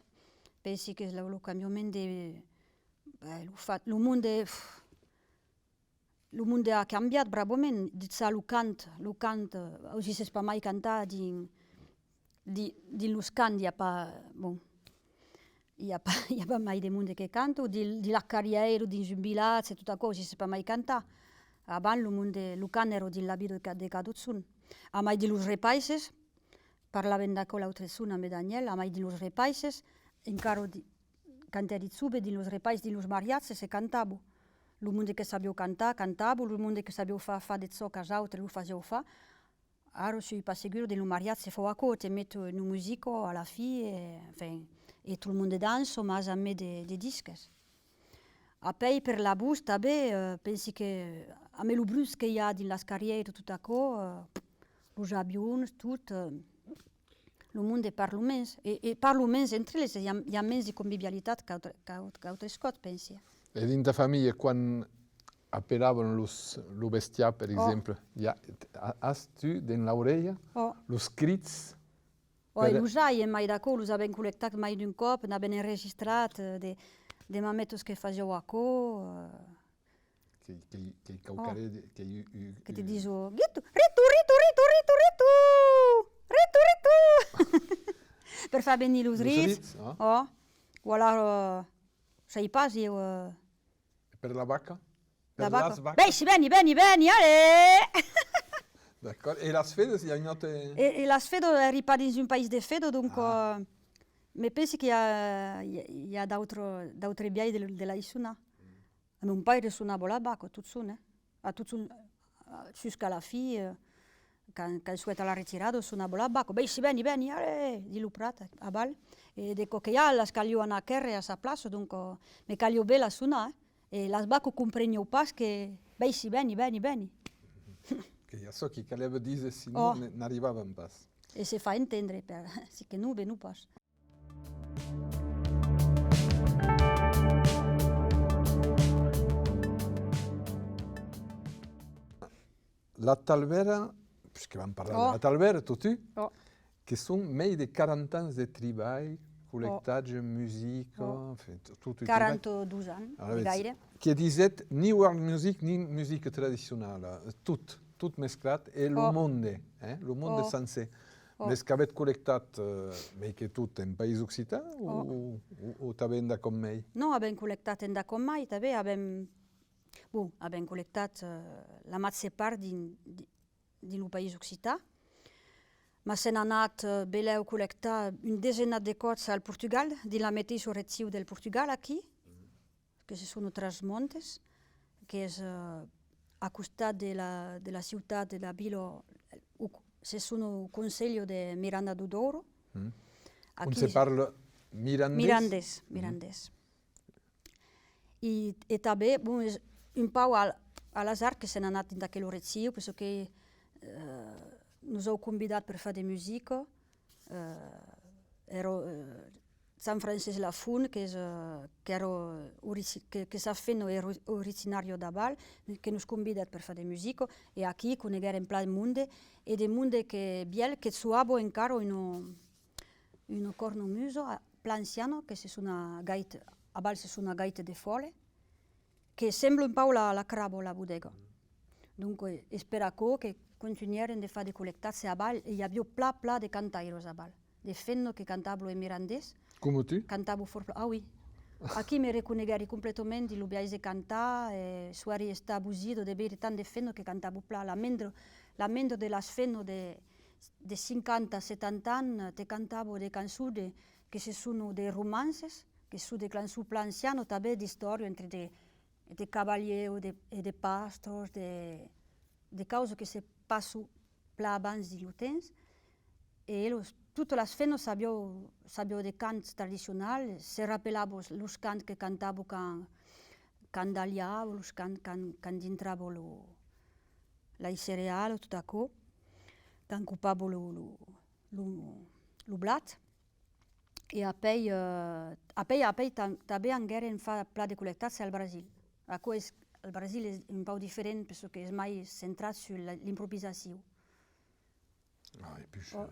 Pensi qu'es lo, lo cambiament de, eh, lo fat, lo monde, pff, lo monde a cambiat bravament, dejà lo cant, lo cant, eh, ausisses pas mai cantar dins, di-, dins los camps, i a pas, bon, i a pas, i a pas mai de monde que canta, dins, dins las carrièiras, dins un vilatge, tot aquò, ausisses pas mai cantar. Abans, lo monde, lo cant èra dins la vita de ca-, de cadun. Amai dins los repaisses, parlàvem d'aquò l'autre jorn amb Daniel, amai dins los repaisses, encara di-, quand èri jove, dins los repaisses, dins los mariatges, se cantava. Lo monde que sabiá cantar, cantava, lo monde que sabiá far, far de jòcs als autres, lo fasiá far. Ara, soi pas segura, dins lo mariatge se fa aquò, te met una musica a la fin, e, enfin, e tot lo monde dança, mas amé de, de disques. Apèi, per la votz, tanben, eh, pensi que, amé lo bruch que i a dins las carrièiras, tot aquò, eh, los avions, tot, eh, lo monde parla mens, e, e parla mens entre eles, i a, i a mens de convivialitat qu'autre, qu'aut-, qu'autres còps, pensi. E dins ta familha, quan apelavan los, lo bestiar, per exemple. I a, a-, as tu, dens l'aurelha, los crits? Ò, e los ai, e mai d'aquò, los avèm collectat mai d'un còp, n'avèm enregistrat, eh, de, de mametas que fasián aquò, eh. Qu'ei, qu'ei, qu'ei quauquarren de, qu'ei u-, u-, que te dison, Guito, ritu, ritu, ritu, ritu, ritu, ritu, ritu. Per far venir los rits, ò. O alara, eh, sai pas, ieu, eh, E per la vaca? Per las vacas? Bèishi, veni, veni, veni, allez! D'acòrd. E las fedas, i a un autre? E, e las fedas, èri pas dins un país de fedas, donc, eh, me pensi que i a, i a, i a d'autres, d'autres biais de, de las sonar. E mon paire sonava la vaca, tot son, eh? A tot son, eh, jusqu'a la fin, eh, Quand, quand suèt a la retirada, sonava la vaca, bèishi, veni, veni, allez, dins lo prat, aval. E de còps que i a, las caliá anar quèrre a sa plaça, donc, eh, me caliá ben las sonar, eh. E las vacas comprenián pas que, bèishi, veni, veni, veni. Qu'ei açò que caliá díser, sinon ne-, n'arribavan pas. E se far entendre, per, si que non, venon pas. La Talvèra, puisque vam parlar de la Talvèra, totun, que son mei de quaranta ans de tribalh, collectatge, musica, enfin, to-, tot un tribalh. Quaranta-dos ans, de gaire. Que disèt, ni world music, ni musica tradicionala, tot, tot mesclat, e lo monde, eh, lo monde sancer. Mès qu'avètz collectat, eh, mei que tot en país occitan, o, o, o tanben endacòm mei? Non, avèm collectat endacòm mai, tanben avèm Bon, avèm collectat, eh, la màger part dins, di-, dins lo país occitan, mas sèm anat, eh, belèu collectar un desenat de còps al Portugal, dins la meteissa region del Portugal, aquí, que se sona Trás-os-Montes, qu'es, eh, a costat de la, de la ciutat, de la vila, o, se sona lo concelho de Miranda do Douro. Aquí se parla mirandés? Mirandés, mirandés. E, e tanben, bon, es un pauc al, a l'azard que sèm anat dins aquela region, perque, eh, nos an convidat per far de musica, eh, èra, eh, Jean-Francés Lafont, qu'es, eh, qu'èra origi-, que, que sa femna èra ori-, originària d'Aval, que nos convidèt per far de musica, e aquí coneguèrem plan de monde, e de monde que, vièlh, que soava encara una, una cornamusa, a, plan anciana, que se sona gaita, aval se sona gaita de fòla, que sembla un pauc la, la craba, la bodega. Donc, eh, es per aquò que contunhèrem de far de collectatge aval, e i aviá plan, plan de cantaires aval, de femnas que cantavan en mirandés. Coma tu? Cantavan fòrt plan, ah oui. Aquí me reconeguèri completament dins lo biais de cantar, e suèri estar bosida de veire tant de femnas que cantavan plan. La mendre, la mendre de las femnas de, de cinquanta, setanta ans, te cantava de cançons de, que se sona de romances, que son de cançons plan ancianas, tanben d'istòria entre de, de cavalièrs o de, e de pastors, de, de causas que se passan plan abans dins lo temps. E elas, totas las femnas sabián, sabián de cants tradicionals, se rapelavan los cants que cantavan quand, quand dalhavan, los cants quand, quand dintravan lo, las cerealas, tot aquò, quand copavan lo, lo, lo, lo blat. E apèi, eh, apèi, apèi tan-, tanben anguèrem far plan de collectatge al Brasil. Aquò es, al Brasil es un pauc diferent, perque es mai centrat sus la, l'improvisacion. Ah, e puish, eh,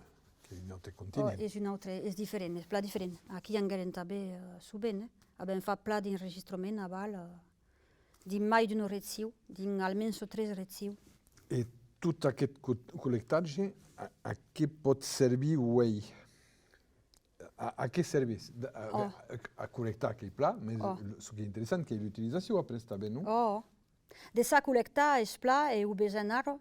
qu'es un autre continent. Ò, es un autre, es diferent, es plan diferent. Aquí anguèrem tanben, eh, sovent, eh. Avèm fat plan d'enregistraments aval, eh, dins mai d'una region, dins almens tres regions. E tot aqueth co-, collectatge, a, a qué pòt servir uei? A, a qué servís? De, a, a, a collectar qu'ei plan, mès çò qu'ei interessant qu'ei l'utilizacion après tanben, non? Ò. De ça collectar es plan, e o vesèm ara,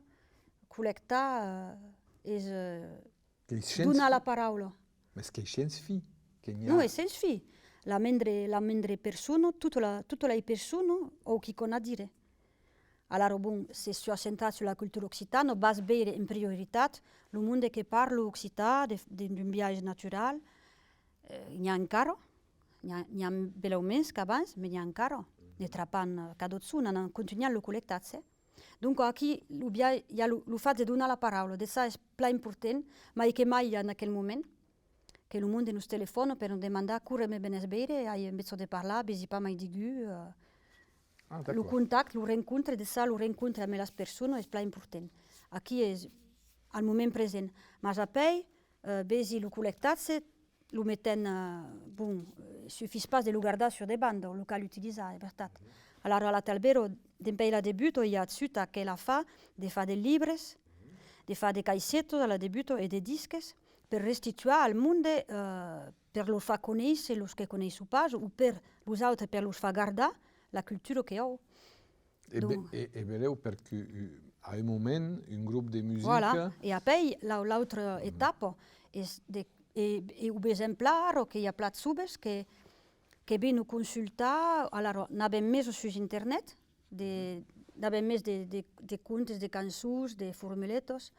collectar, eh, es, eh, donar la paraula. Mès qu'ei shens fin, que n'i a. Non, es shens fin. La mendre, la mendre persona, tota la, tota la persona, o quicòm a dire. Alara, bon, se siás centrat sus la cultura occitana, vas veire en prioritat lo monde que parla occitan de, de, d'un biais natural. Eh, n'i a encara, n'i a, n'i a belèu mens qu'abans, mès n'i a encara. Ne trapan, eh, cada jorn, anam contunhant lo collectatge. Donc, aquí, lo biais, i a lo, lo fach de donar la paraula, de ça es plan important, mai que mai en aquel moment, que lo monde nos telefòna per nos demandar: quora me venètz veire, ai enveja de parlar, vesi pas mai degun, eh, Ah, lo contact, lo rencontre, de ça, lo rencontre amb las personas es plan important. Aquí es al moment present. Mas apèi, eh, vesi lo collectatge, lo metèm, eh, bon, eh, sufís pas de lo gardar sur de banda, lo cal utilizar, es vertat. Alara, a la Talbera, dempuèi la debuta, i a agut aquel afar de far de libres, de far de caissetas a la debuta e de disques per restituar al monde, eh, per los far conéisser los que coneisson pas, o per los autres, per los far gardar la cultura que an. E, donc, e, e belèu perque, eh, a un moment, un grop de musica... Voilà. E apèi, la, l'autra etapa es de, e, e o vesèm plan ara que i a plan de joves que, que venon consultar, alara, n'avèm mesa sus internet, de, n'avèm mesa de, de, de contes, de cançons, de formuletas,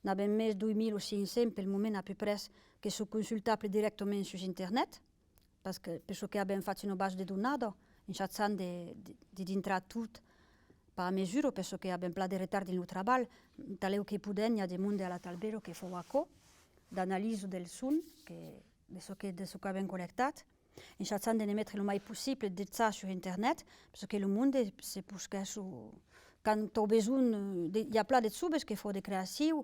n'avèm mesa dos mila cinc cents pel moment a peu près que son consultables dirèctament sus internet, parce que, per çò que avèm fach una basa de donadas, en chachant de, de, de dintrar tot per mesura, per çò que avèm plan de retard dins lo trabalh, talèu que podèm, i a de monde a la Talbera que fan aquò, d'analisa del son, que, de çò que, de çò qu'avèm collectat, en chachant de ne metre lo mai possible de chas sur internet, per çò que lo monde se posquèsson, quand an besonh, eh, de, i a plan de joves que fan de creacion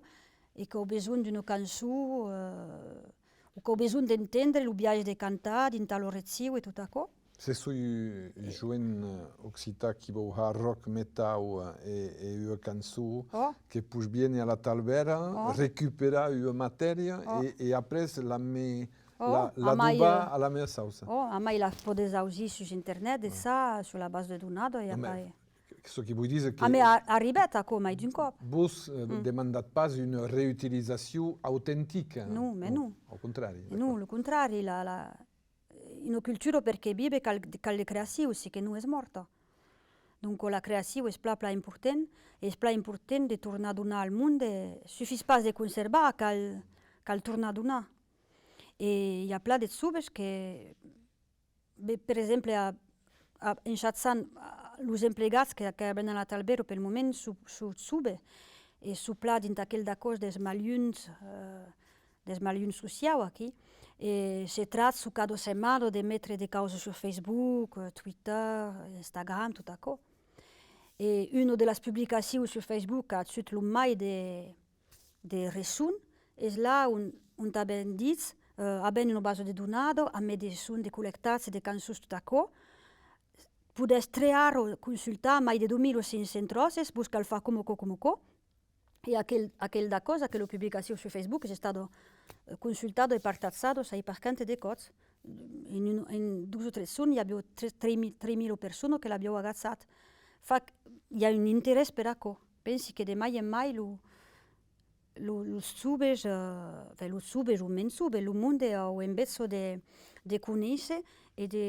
e qu'an besonh d'una cançon, eh, o qu'an besonh d'entendre lo biais de cantar dins tala region e tot aquò. Se soi un, un joen, eh, occitan qui vòu har rock metal, eh, e, e ua cançon, que pos viéner a la Talbera, recuperar ua matèria e, e après la me, la, l'adobar a la mea sauça. Ò, amai la podètz ausir sus internet, de ça, sur la base de donadas, e après. Çò que voi díser que... A me a-, arribèt aquò mai d'un còp. Vos, eh, demandatz pas una reutilizacion autentica. Non, mès non. Au contrari. Non, lo contrari, la, la, una cultura per que vive cal, cal de creacion, si que non es mòrta. Donc la creacion es plan, plan important, e es plan important de tornar donar al monde, sufís pas de conservar, cal, cal tornar donar. E i a plan de joves que, be, per exemple, a, a, en chachant, a, los emplegats que, que avèm a la Talbera pel moment, son, son joves, e son plan dins aquel dacòs dels malhums, eh, dels malhums sociaus aquí, e se tracta cada setmana de metre de causas sur Facebook, eh, Twitter, Instagram, tot aquò. E una de las publicacions sur Facebook qu'a agut lo mai de, de resson es la ont, ont avèm dit, eh, avèm una basa de donadas, amb de sons, de collectatge, de cançons, tot aquò. Podètz tre ara consultar mai de dos mila cinc cents tròces, vos cal far coma aquò, coma aquò. E aquel, aquel dacòs, aquela publicacion sur Facebook es estada, eh, consultada e partatjada, sai pas quante de còps. En un, en dos o tres jorns, i aviá tres, tres mila, tres mila personas que l'avián agachat. Fa qu', i a un interès per aquò. Pensi que de mai en mai lo, lo, los joves, eh, enfin, los joves o mens joves, lo monde an enveja de, de conéisser e de,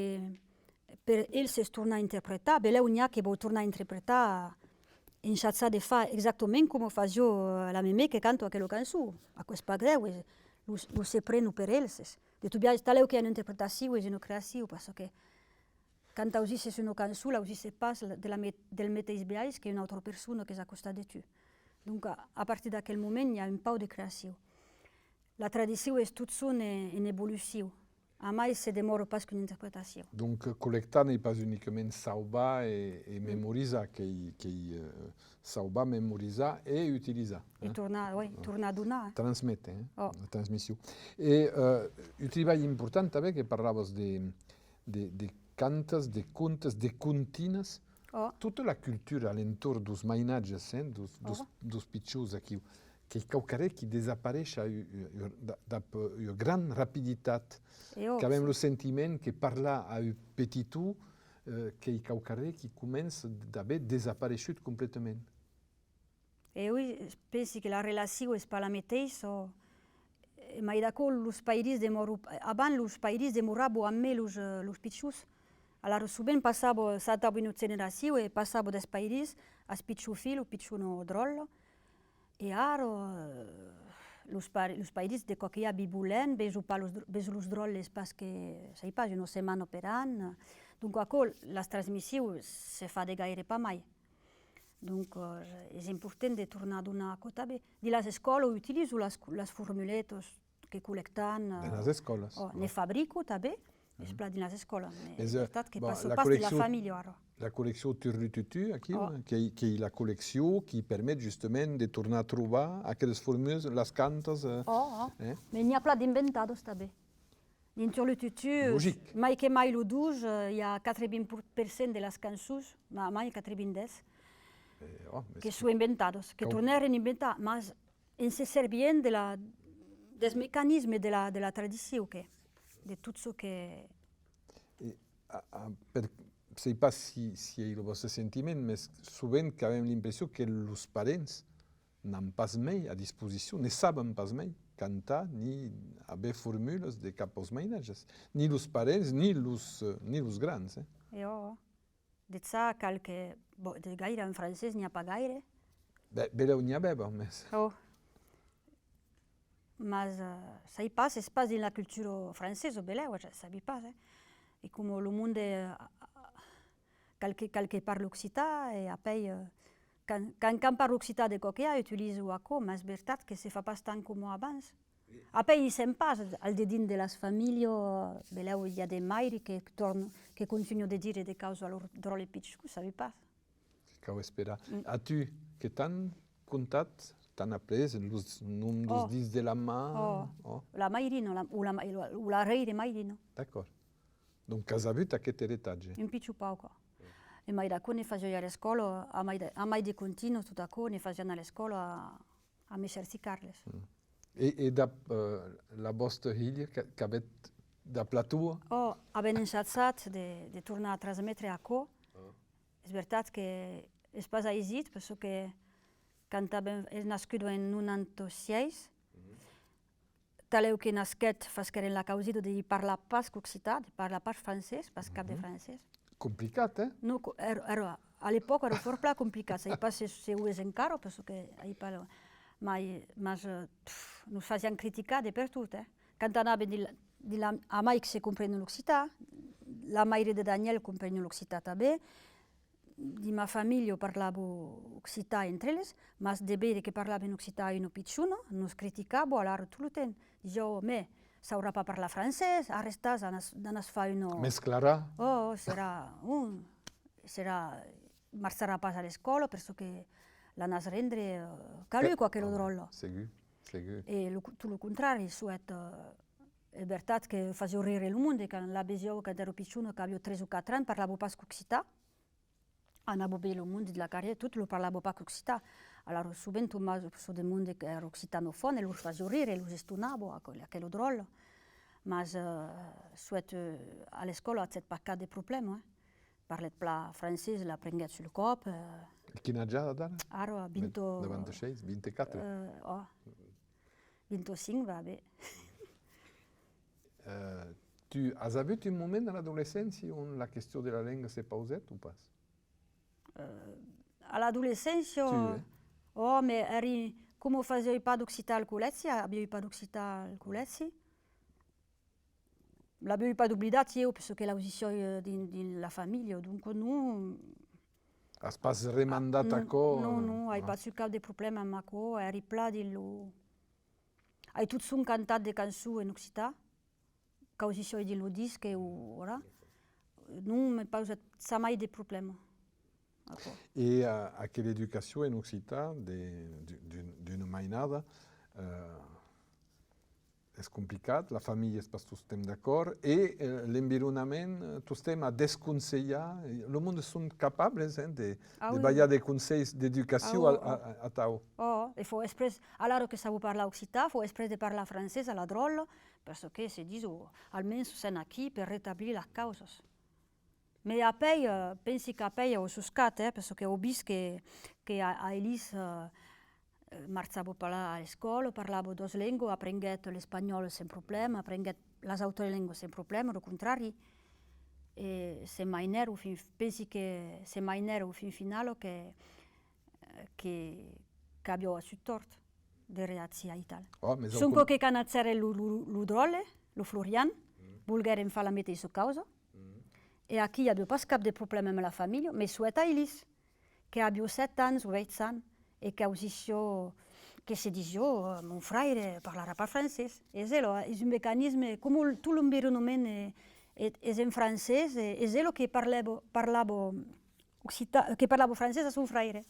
per elses tornar interpretar. Belèu n'i a que vòu tornar interpretar, ensajar de far exactament coma fasiá, eh, la Memé que canta aquela cançon. Aquò es pas grèu, es, lo, lo se prenon per elses. De tot biais, talèu qu'una interpretacion es una creacion, parce que quand ausisses una cançon, l'ausisses pas de la me-, del meteis biais qu'una autra persona qu'es a costat de tu. Donc, a, a partir d'aquel moment, i a un pauc de creacion. La tradicion es totjorn en, en evolucion. Amai se demòra pas qu'una interpretacion. Donc, collectar n'ei pas unicament sauvar e, e memorizar, qu'ei, qu'ei, eh, sauvar, memorizar e utilizar, eh? E tornar, oui, tornar donar, eh? Transméter, eh? La transmission. E, eh, un tribalh important tanben que parlavas de, de, de cantas, de contes, de comptinas. Tota la cultura a l'entorn deus mainatges, eh, deus, deus, deus pichons aquiu, qu'ei quauquarren qui desapareish a u-, u-, u-, da-, dab ua gran rapiditat. Qu'avem lo sentiment que parlar a un petiton, eh, qu'ei quauquarren qui comença d'aver desapareishut completament. E oui, pensi que la relacion es pas la meteissa. E mai d'aquò, los pairins demòran, avant los pairins demoravan amé los, eh, los pichons. Alara sovent passava, saltava una generacion e passava dels pairins als pichons filhs o pichons dròlles. E ara, eh, los pa-, los pairins de còps que i a vivon luènh, veson pas los dr-, veson los dròlles pas que, sai pas, una setmana per an. Donc aquò, las transmissions se fa de gaire pas mai. Donc, eh, es important de tornar donar aquò tanben. Dins las escòlas, utilizan las, las formuletas que collectam, eh, dins las escòlas, ne fabricam tanben, es plan dins las escòlas, mès es vertat que passa pas dins la familha ara. La colleccion Turlututu, aquiu, eh, qu'ei, qu'ei la colleccion qui permet justament de tornar trobar aqueles formules, las cantas, eh, oh, oh. Eh? Mès n'i a plan d'inventadas tanben. Dins Turlututu, logic, mai que mai lo dos, eh, i a quatre-vints per cent de las cançons, ma-, mai quatre-vints-dètz, eh, oh, que son inventadas, que tornèren inventar, mas en se servient de la, dels mecanismes de la, de la tradicion, que, de tot çò que... E, a, a, per, sèi pas si, si ei lo vòstre sentiment, mès sovent qu'avem l'impression que los parents n'an pas mei a disposicion, ne saben pas mei cantar ni aver formulas de cap aus mainatges, ni los parents, ni los, eh, ni los grans, eh. E ò, de ça cal que, bon, de gaire en francés n'i a pas gaire. Be-, belèu n'i avèva, mès... Ò. Mas, eh, sai pas, es pas dins la cultura francesa, belèu, ja sabi pas, eh. E coma lo monde, eh, cal que, cal que parle occitan, e apèi, eh, quand, quand, quand parle occitan de còp que i a, utilizo aquò, mas es vertat que se fa pas tant coma abans. Apèi i sèm pas al dedins de las familhas, belèu i a de maires que torn-, que contunhan de dire de causas a lor dròlle pichon, sabi pas. Que cau esperar. Mm. A tu, que t'an contat, t'an aprés los noms deus dits de la man? Ò. Ò. La mairina, la, o la ma-, o la rèire mairina. D'acòrd. Donc, qu'as avut aqueth eretatge? Un pichon pauc, quoi. E mai d'aquò ne fasiái a l'escòla, a mai de, a mai de continus, tot aquò, ne fasián a l'escòla a, a Messèr Carles. Mm. E, e dab, eh, la vòsta hilha, qu'a-, qu'avètz dab la tua? Ò, avèm ensajat de, de tornar a transmetre aquò. Ah. Es vertat que es pas aisit, perçò que quand avèm, es nascuda en nonanta sièis, talèu que nasquèt, fasquèrem la causida de i parlar pas qu'occitan, de parlar pas francés, pas cap de francés. Complicat, eh? Non, co-, èra, èra, a l'epòca èra fòrt plan complicat, sai pas se, se o es encara, perçò que ai pas lo, mai, mas, eh, pff, nos fasián criticar de pertot, eh? Quand anàvem dins la, dins la, a mai que se comprenen l'occitan, la maire de Daniel comprenia l'occitan tanben, dins ma familha parlavan occitan entre eles, mas de veire que parlavan occitan a una pichona, nos criticavan alara tot lo temps. Disián: «Ò, mès saurà pas parlar francés, arrestatz, anatz, anatz far una...» Mesclarà. Ò, ò, serà, un, serà, marcharà pas a l'escòla, perçò que l'anatz rendre, eh, caluc, aquela dròlla. Segur, segur. E lo, tot lo contrari, suèt, eh, es vertat que fasiá rire lo monde, quand la vesiá, quand èra pichona, qu'aviá tres o quatre ans, parlava pas qu'occitan. Anava veire lo monde de la carrièra, tot lo parlava pas qu'occitan. Alara, sovent, tombavan sus de monde qu'èra occitanofòn e los fasiá rire, los estonava, aquel, aquel dròlle. Mas, eh, suèt, eh, a l'escòla agèt pas cap de problèma, eh. Parlèt plan francés, l'aprenguèt sul còp, eh. E quin atge a adara? Ara, vint... Nonanta-sheis, vint-e-quatre? Eh, ò. Vint-e-cinc, va ben. Eh, tu as avut un moment a l'adolescéncia on la question de la lenga se pausèt o pas? Eh, a l'adolescéncia, tu, eh? Ò, mès èri, coma fasiái pas d'occitan al collègi, aviái pas d'occitan al collègi, l'aviái pas oblidat, ieu, perçò que l'ausissiái, eh, dins, dins la familha, donc non. As pas remandat aquò? Non, non, ai pas agut cap de problèma amb aquò, èri plan dins lo... Ai totjorn cantat de cançons en occitan, qu'ausissiái dins lo disc, o, voilà. Non, me pausèt jamai de problèma. Aquò. E, eh, aquela educacion en occitan de, d'u-, d'un, d'una mainada, eh, es complicat, la familha es pas tostemps d'acòrd, e, eh, l'environament, eh, tostemps a desconselhar, e lo monde son capables, eh, de, de balhar de conselhs d'educacion a, a, a, atau. Ò, e fau exprès, alara que sabon parlar occitan, fau exprès de parlar francés a la dròlla, perçò que se dison, almens sèm aquí per retablir las causas. Mès apèi, eh, pensi qu'apèi au soscat, eh, perçò que au vist que, que a, a Elis, eh, eh, marchava parlar a l'escòla, parlava doas lengas, aprenguèt l'espanhòl sens problèma, aprenguèt las autras lengas sens problèma, lo contrari. E se mainèron fin, pensi que se mainèron fin finala que, eh, que, qu'aviá agut tòrt de reagir aital. Sonque que quand agèrem lo, lo, lo dròlle, lo Florian, volguèrem far la meteissa causa. E aquí i aviá pas cap de problèma amb la familha, mès suèt a Elis, que aviá sèt ans o uèch ans, e qu'ausissiá, que se disiá, eh, mon fraire parlarà pas francés. Es ela, es un mecanisme, coma tot l'environament, eh, es en francés, e es ela que parlèva, parlava occita-, que parlava francés a son fraire.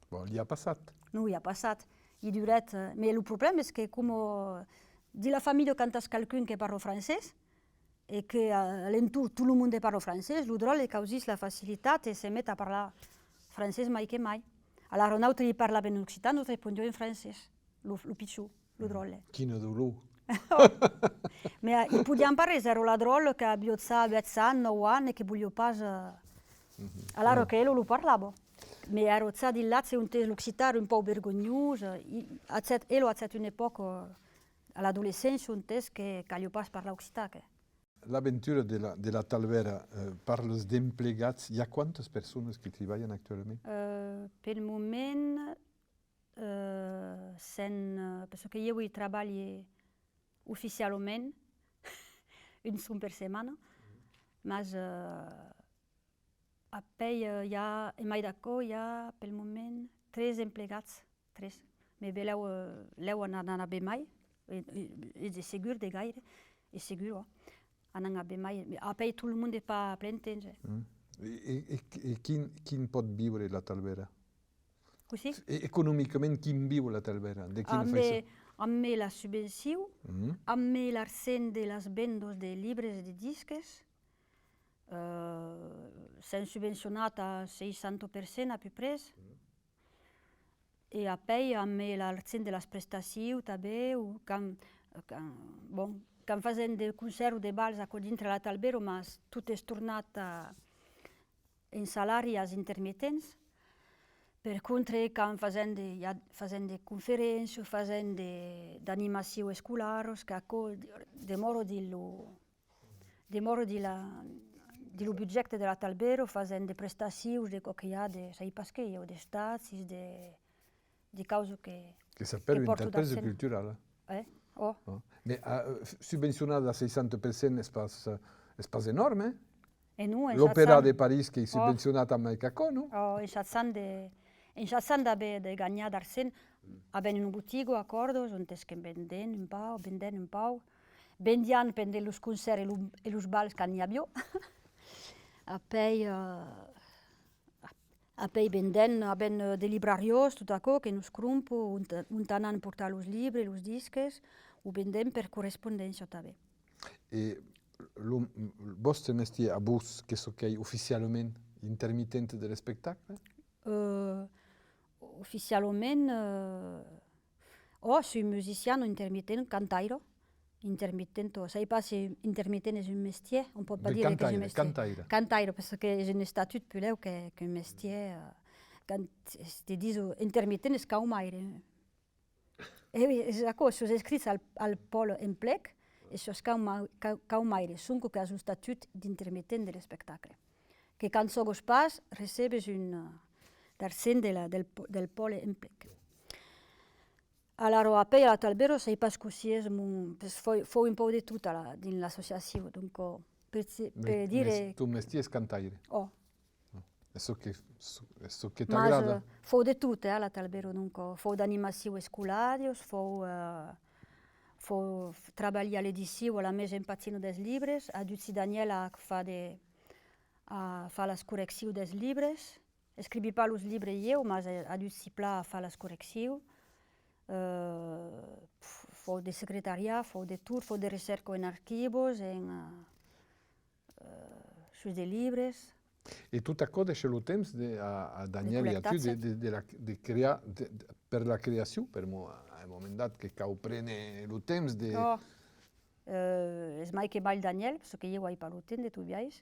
Bon, li a passat. Non, li a passat. I durèt, eh, mès lo problèma es que, coma, eh, dins la familha, quand as qualqu'un que parla francés, e que, eh, a l'entorn tot lo monde parla francés, lo dròlle causís la facilitat e se met a parlar francés mai que mai. Alara, nautres li parlàvem en occitan, nos respondiá en francés, lo, lo pichon, lo dròlle. Quina dolor! Mès, eh, i podián pas res, èra la dròlla qu'aviá ja uèch ans, nòu ans, e que voliá pas, eh, alara que ela lo parlava. Mès èra ja dins l'atge onte l'occitan èra un pauc vergonhós, eh, i, atge, ela atge una epòca, eh, a l'adolescéncia, onte que caliá pas parlar occitan, que. L'aventura de la, de la Talbèra, eh, per los emplegats, i a quantas personas que tribalhan actualament? Eh, pel moment, eh, sèm, eh, perque ieu i trabalhi oficialament un jorn per setmana, mas, eh, apèi, eh, i a, en mai d'aquò, i a pel moment tres emplegats, tres. Mès belèu, eh, lèu n'anarà aver mai, e, e, e de segur de gaire, e segur, ò. Anam aver mai, apèi tot lo monde es pas a plen temps, eh. Mm. E, e, e, e quin, quin pòt viure la Talbèra? Cossí? E, economicament, quin viu la Talbèra? De quina faiçon? Ambe, ambe la subvencion, mm, ambe l'argent de las vendas de libres e de disques, eh, sèm subvencionats a seissanta per cent a peu près. Mm. E apèi, ambe l'argent de las prestacions tanben, o quand, quand, bon, quand fasèm de concèrts o de bals, aquò dintra la Talbèra, mas tot es tornat a, en salari als intermitents. Per contra, quand fasèm de, i a, fasèm de conferéncias, fasèm de, d'animacions escolaras, qu'aquò demòra dins lo, demòra dins la, dins lo budget de la Talbèra, fasèm de prestacions, de còps que i a de, sai pas qué, o d'estagis, de, de causas que, que s'apèla una entrepresa culturala. Eh? Ò. Ò. Mès, eh, subvencionada a seissanta per cent es pas, eh, es pas enòrme, eh? E non, en L'Opèra de París qu'ei subvencionat amb aquò, non? Ò, en sachant de, en sachant d'aver, de ganhar d'argent, avèm una botiga a Còrdas, onte que vendèm un pauc, vendèm un pauc. Vendiam pendent los concèrts e lo, e los bals quand n'i aviá. Apèi, eh, Apèi vendèm, avèm, eh, de librariás, tot aquò, que nos crompan, ont, ont anam portar los libres, los disques, o vendèm per correspondéncia tanben. E lo, vòstre mestièr a vos, que çò qu'ei oficialament intermitent de l'espectacle? Eh, oficialament, eh, Ò, soi musician o intermitent, cantaire. Intermitent, o sai pas se intermitent es un mestièr, on pòt pas dire qu'es un mestièr. Cantaire. Cantaire, parce que es un estatut puslèu que, qu'un mestièr, eh, quand te dison intermitent es caumaire. E oui, es aquò, sos escrits al, al Pòl Emplec, e sos cauma-, cau-, caumaires, sonque qu'as un estatut d'intermitent de l'espectacle. Que quand jògas pas, recebes un, eh, d'argent de la, del, del Pòl Emplec. Alara, apèi a la Talbèra, sai pas cossí es mon, pues, fau, fau un pauc de tot a la, dins l'associacion, donc, eh, per, per dire... Mès ton mestièr es cantaire? Ò. Es çò que, es çò que t'agrada? Mas, eh, fau de tot, eh, a la Talbèra, donc, eh, fau d'animacions escolàrias, fau, eh, fau f-, trabalhi a l'edicion, a la mesa en pagina dels libres, adusi Danièla a far de, a far las correccions dels libres. Escrivi pas los libres ieu, mas, eh, adusi plan a far las correccions. Eh, f-, fau de secretariat, fau de tot, fau de recèrca en arquivas, en, eh, eh, sus de libres. E tot aquò daisha lo temps de, a, a Danièla e a tu de, de, de la, de crear, de, de, per la creacion, per'mor a un moment dat que cau préner lo temps de... Ò, eh, es mai que mai Danièla, parce que ieu ai pas lo temps de tot biais.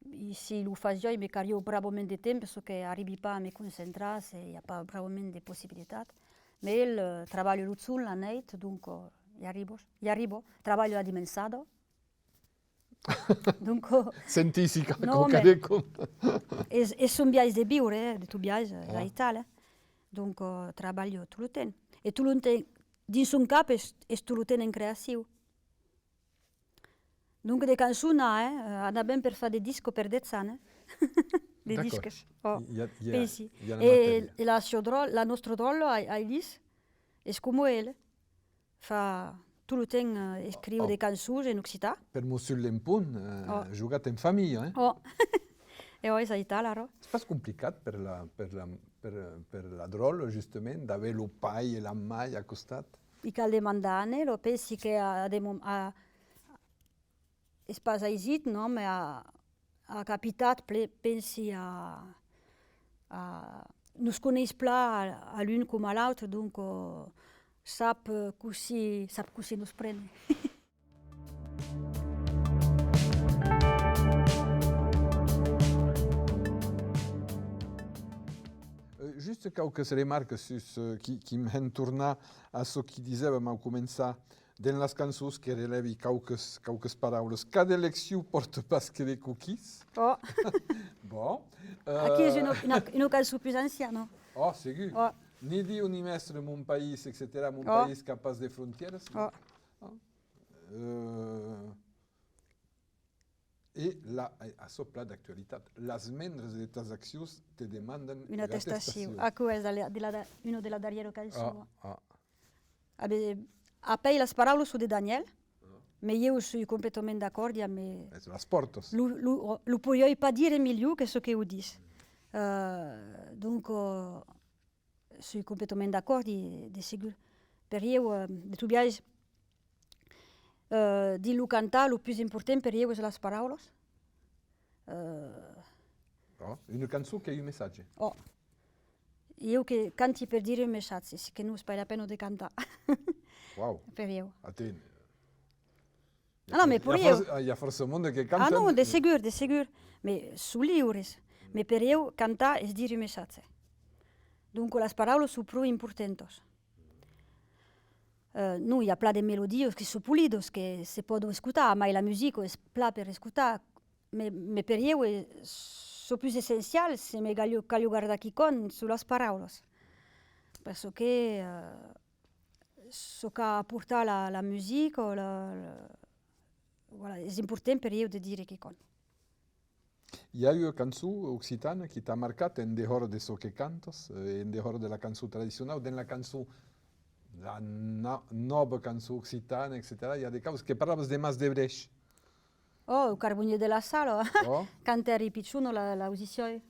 E si lo fasiái, me caliá bravament de temps, parce que arribi pas a me concentrar se i a pas bravament de possibilitat. Mès el, eh, trabalha lo jorn, la nèit, donc, eh, i arriba, i arriba. Trabalha la dimenjada. Donc, eh, sentís-i quauquarren com... Es, es son biais de viure, eh, de tot biais, eh, es aital, eh. Donc, eh, trabalha tot lo temps. E tot lo temps, dins son cap, es, es tot lo temps en creacion. Donc, de cançons, eh? Anavèm per far de discos per dètz ans, eh? De disques. Ò, pensi. E, e la siá dròlla, la nòstra dròlla, Ai-, Ailis, es coma el. Fa tot lo temps, eh, escriu de cançons en occitan. Per'mor sul Lempon, eh, jogatz en familha, eh? Ò. E ò, es aital, ara. Es pas complicat per la, per la, per, per la dròlla, justament, d'aver lo pair e la mair a costat? I cal demandar a ela, pensi que a, a de mom-, a, es pas aisit, non, mas a, a capitat, ple-, pensi a, a, nos coneis plan a, a l'un coma a l'autre, donc, eh, sap, eh, cossí, sap cossí nos prene. Eh, just quauques remarcas sus, eh, qui, qui'm hèn tornar a çò qui disèvam au començar, dens las cançons que relèvi quauques, quauques paraulas. Cada eleccion pòrta pas que de coquís. Ò. Bon. Aquí es, eh, una, una, una cançon pus anciana. Ò, segur. Ò. Ni Diu ni mèstre, mon país, etcetèra. Mon país qu'a pas de frontièras. Ò. Ò. Eh, e la, e açò plan d'actualitat, las membres de tas accions te demandan una atestacion. Aquò es de la, de la, una de la darrièra cançon. Ah, ah. A ben, apèi las paraulas son de Daniel, ah, mas ieu soi completament d'acòrdi amb, eh, es las pòrtas. Lo, lo, lo poriái pas dire milhor que çò que o ditz. Eh, donc, eh, Soi completament d'acòrdi, de segur. Per ieu, eh, de tot biais, eh, dins lo cantar, lo pus important per ieu es las paraulas. Eh, ò, una cançon qu'ei un messatge. Ò. Ieu que canti per dire un messatge, si que non es pas la pena de cantar. Uau. Per ieu. Atén. Ah non, mas per ieu. I a fòrça, i a fòrça monde que cantan. Ah non, de segur, de segur. Mas son liures. Mas per ieu, cantar es dire un messatge. Donc, las paraulas son pro importantas. Eh, non, i a plan de melodias que son polidas, que se pòdon escotar, amai la musica es plan per escotar. Mas, mas per ieu, eh, çò pus essencial, se me calha, calha gardar quicòm, son las paraulas. Per çò que, eh, çò qu'a aportat la, la musica, o la, la, voilà, es important per ieu de dire quicòm. I a ua cançon occitana qui t'a marcat en dehòra de çò que cantas, eh, en dehòra de la cançon tradicionau, dens la cançon, la na-, nòva cançon occitana, etcetèra. I a de causas que parlavas de Mas de Brèch. Ò, lo Carbonièr de la Sala. Ò. Quand èri pichona, la, l'audissiái.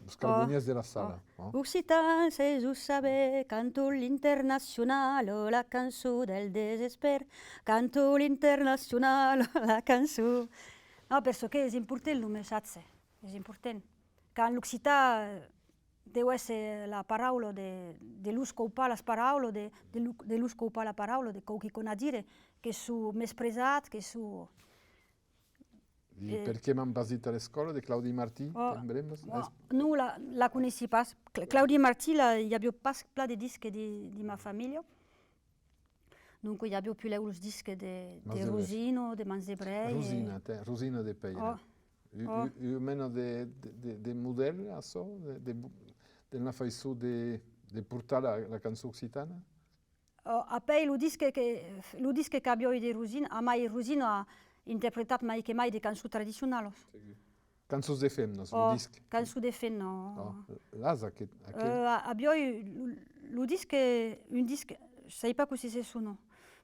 Los Carbonièrs de la Sala, ò. Occitans, es o saber, canton l'internacionala, la cançon del desespèr, canton l'internacionala, la cançon. Non, per çò que es important lo messatge, es important. Quand l'occitan, eh, deu èsser la paraula de, de los caupar las paraulas, de, de lo, de los caupar la paraula, de quauquicòm a dire, que son mespresats, que son E, eh, Perqué m'an pas dit a l'escòla, de Claudi Martí, te'n brembas? Non, la, la coneissi pas. Cla-, Claudi Martí, la, i aviá pas plan de disques de, de ma familha. Donc, i aviá puslèu los disques de, de Rosina, de Mans de Brèi. Rosina, tè, Rosina de Pèira. Ò. U-, u-, ua mena de, de, de, de modèl, açò, de, de, de la faiçon de, de portar la, la cançon occitana? Ò, apèi lo disc que, lo disc qu'aviái de Rosina, amai Rosina a interpretat mai que mai de cançons tradicionalas. Segur. Cançons de femnas, lo disc. Ò, cançons de femnas. Ò, l'as aqueth, aqueth? Euh, a-, aviái lo, lo disc, un disc, sai pas cossí se sona.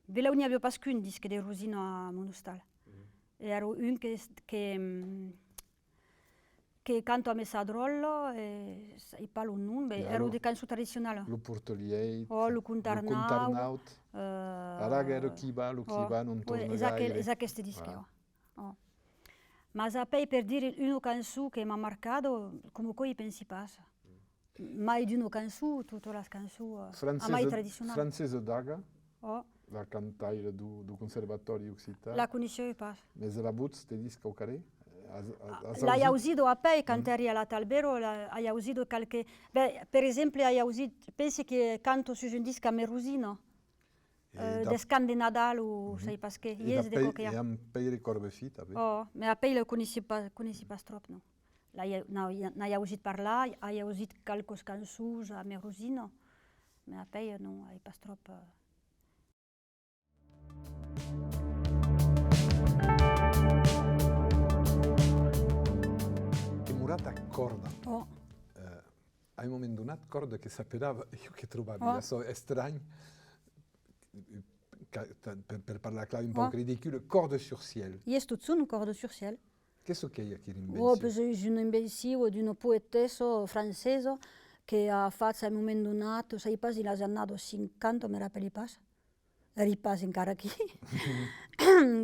Belèu n'i aviá pas qu'un disc de Rosina a mon ostal. Mhm. E èra un que, que, mm, que canto amb sa dròlla, e sai pas lo nom, ben, èra de cançons tradicionalas. Lo Portalièit, ò, lo Contarnaut, lo Contarnaut. Euh, ara, èra Qui va, lo Qui va, non torna gaire. Es aqueste disc, ò. Ò. Mas apèi, per dire una cançon que m'a marcada, coma aquò i pensi pas. Mai d'una cançon, totas las cançons, euh, amai tradicionalas. Francesa Daga. Ò. La cantaira deu, deu Conservatòri Occitan. La coneissiái pas. Mès la votz te ditz quauquarren? As, as, as ausit? L'ai ausida apèi, quand èri a la Talbera, la, ai ausida qualque, ben, per exemple, ai ausit, pensi que canta sus un disc amb Rosina, euh, dab-, D'escant de Nadal o sai pas qué, e ies de dab Pè-, quauque an. E amb Pèire Corbefit, tanben. Ò, mès apèi la coneissi pas, coneissi pas tròp, non. L'ai, n'ai, n'ai ausit parlar, ai ausit qualques cançons amb Rosina, mès apèi, non, ai pas tròp, euh, Demorat a Còrda. Ò. Eh, a un moment donat, Còrda que s'apelava, ieu que trobavi açò estranh, ca-, ta-, per, per parlar clar, un pauc ridicule, Corde-sur-Ciel. I es totjorn Corde-sur-Ciel. Qu'es çò qu'ei aquera invencion? Ò, pues es una invencion d'una poetessa francesa que a fach a un moment donat, sai pas, dins las annadas cinquanta, me rapèli pas, èri pas encara aquí,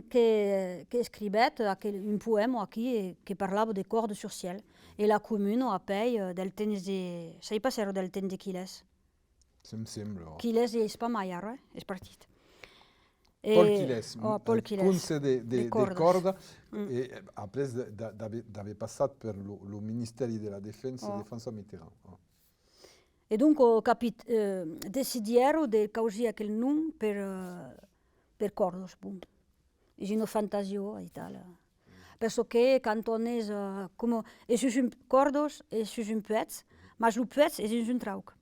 que, que escrivèt aquel, un poèma aquí, eh, que parlava de còrdas sur cièl, e la comuna apèi, eh, del temps de, sai pas s'èra del temps de Quilhès. Se'm sembla, ò. Quilhès es pas mai ara, eh? Es partit. Paul Quilhès, ò, Paul Quilhès, conse de, de, de còrdas. Còrda, e, eh, après de, de, d'aver, d'aver passat per lo, lo Ministèri de la Defensa de François Mitterrand, ò. E donc, ò, capit-, eh, decidièron de causir aquel nom per, eh, per còrdas, bon. Es una fantasia e tal. Per çò que quand òm es, eh, coma, es sus un, còrdas, es sus un puèg, mas lo puèg es dins un trauc.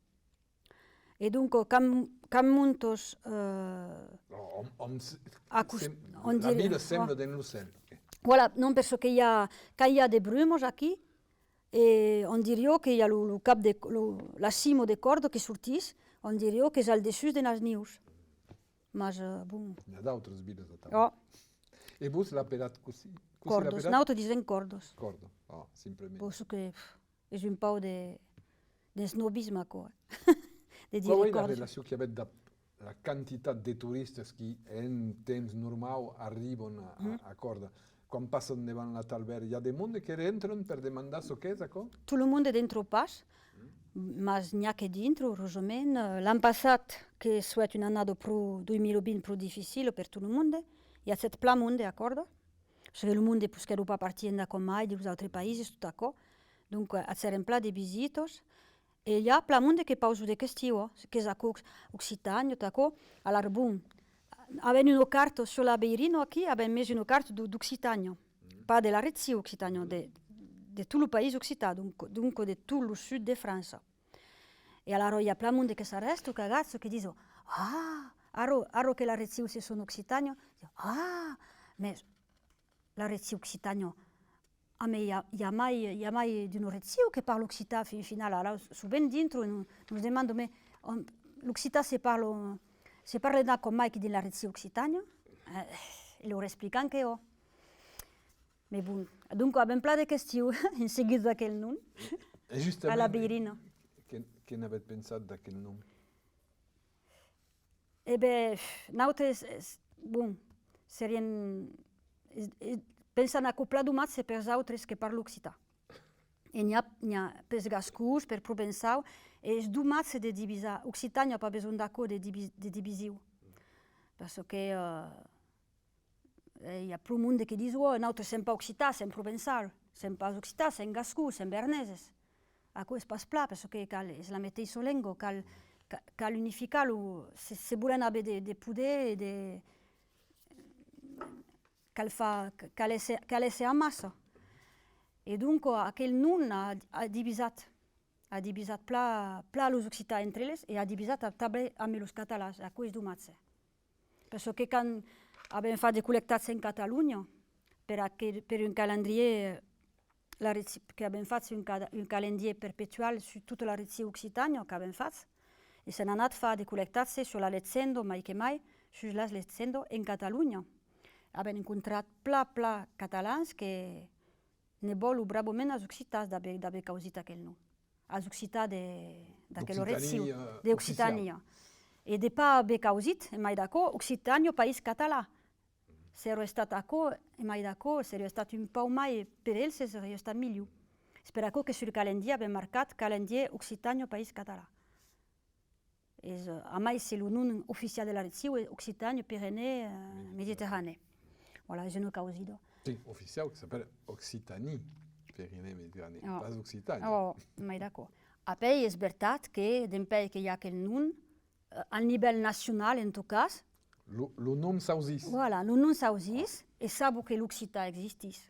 E donc, quand, quand montas, eh, Òm, òm, a cos-, sem-, on la diria, vila sembla dens lo cèl. Voilà, non, per çò que i a, quand i a de brumas aquí, e on diriá que i a lo, lo cap de, lo, la cima de còrda que sortís, on diriá qu'es al dessús de las nius. Mas, eh, bon. N'i a d'autras vilas atanben. Ò. E vos l'apelatz cossí? Cossí l'apelatz? Còrdas. Nautres disèm còrdas. Còrda, ò, simplament. Pensi que, pff, es un pauc de, de snobisme, aquò, eh? De dire còrdas. Quau ei la relacion qu'i avètz dab la quantitat de toristas qui, en temps normau, arriban a, a, a Còrda? Quan passan davant la Talvèra, i a de monde que rentran per demandar çò qu'es aquò? Tot lo monde dintra pas, mas n'i a que dintra, urosament. L'an passat, que suèt una annada pro, dos mila vint pro dificila per tot lo monde, i agèt plan monde a Còrda, perque lo monde posquèron pas partir endacòm mai dins los autres païses, tot aquò. Donc, agèrem plan de visitas. E i a plan monde que pausa de questions, qu'es aquò Occitània, tot aquò. Alara, bon, avèm una carta sus la veirina aquí, avèm mes una carta d'O-, d'Occitània, pas de l'arrechiu Occitània, de, de tot lo país occitan, donc, donc de tot lo sud de França. E alara i a plan monde que s'arrèsta, qu'agacha, que dison: «Ah, ara, ara que l'arrechiu se sona Occitània, ah, mes l'arrechiu Occitània, ah, mes i a, i a mai, i a mai d'una region que parla occitan, fin finala.» Alara, sovent dintra, nos, nos demandan: «Mes, on, l'occitan se parla, se parla endacòm mai que dins la region Occitània?» Eh, e lor explicam que ò. Mes bon, donc avèm plan de questions en seguida d'aquel nom, a la veirina. E justament, que, que n'avètz pensat d'aquel nom? E ben, nautres, es, bon, seriam, es, es, pensam aquò plan domatge pels autres que parlan occitan. E n'i a, n'i a pels gascons, per provençaus, e es domatge de divisar. Occitània a pas besonh d'aquò de divi-, de division. Perçò que, eh, E i a pro monde que dison: «Ò, nautres sèm pas occitans, sèm provençaus, sèm pas occitans, sèm gascons, sèm bearneses.» Aquò es pas plan, perçò que cal, es la meteissa lenga, cal, ca-, cal unificar lo, se, se volèm aver de, de poder e de, cal far, cal èsser, cal èsser amassa. E donc, aquel nom a, a divisat, a divisat plan, plan los occitans entre eles e a divisat a-, tanben amb los catalans, aquò es domatge. Perçò que quand avèm fach de collectatge en Catalonha, per aquel, per un calendrièr, la regi-, que avèm fach un ca-, un calendrièr perpetual sus tota la region Occitània, qu'avèm fach, e sèm anats far de collectatge sus la legenda, mai que mai, sus las legendas en Catalonha. Avèm encontrat plan, plan catalans que ne vòlon bravament als occitans d'aver, d'aver causit aquel nom. Als occitans de, d'aquela region, eh, de Occitània. E de pas aver causit, e mai d'aquò, Occitània, país catalan. S'èra estat aquò, e mai d'aquò, seriá estat un pauc mai, per eles, seriá estat milhor. Es per aquò que sul calendrièr avèm marcat calendrièr Occitània, país catalan. Es, eh, amai se lo nom oficial de la region es Occitània Pyrénées, eh, Méditerranée. Voilà, es una causida. Sí, oficiau, que s'apèla Occitanie Pyrénées Méditerranée, pas Occitània. Ò, mai d'aquò. Apèi, es vertat que, dempuèi que i a aquel nom, eh, al nivèl nacional, en tot cas. Lo, lo nom s'ausís. Voilà, lo nom s'ausís, e sabon que l'occitan existís.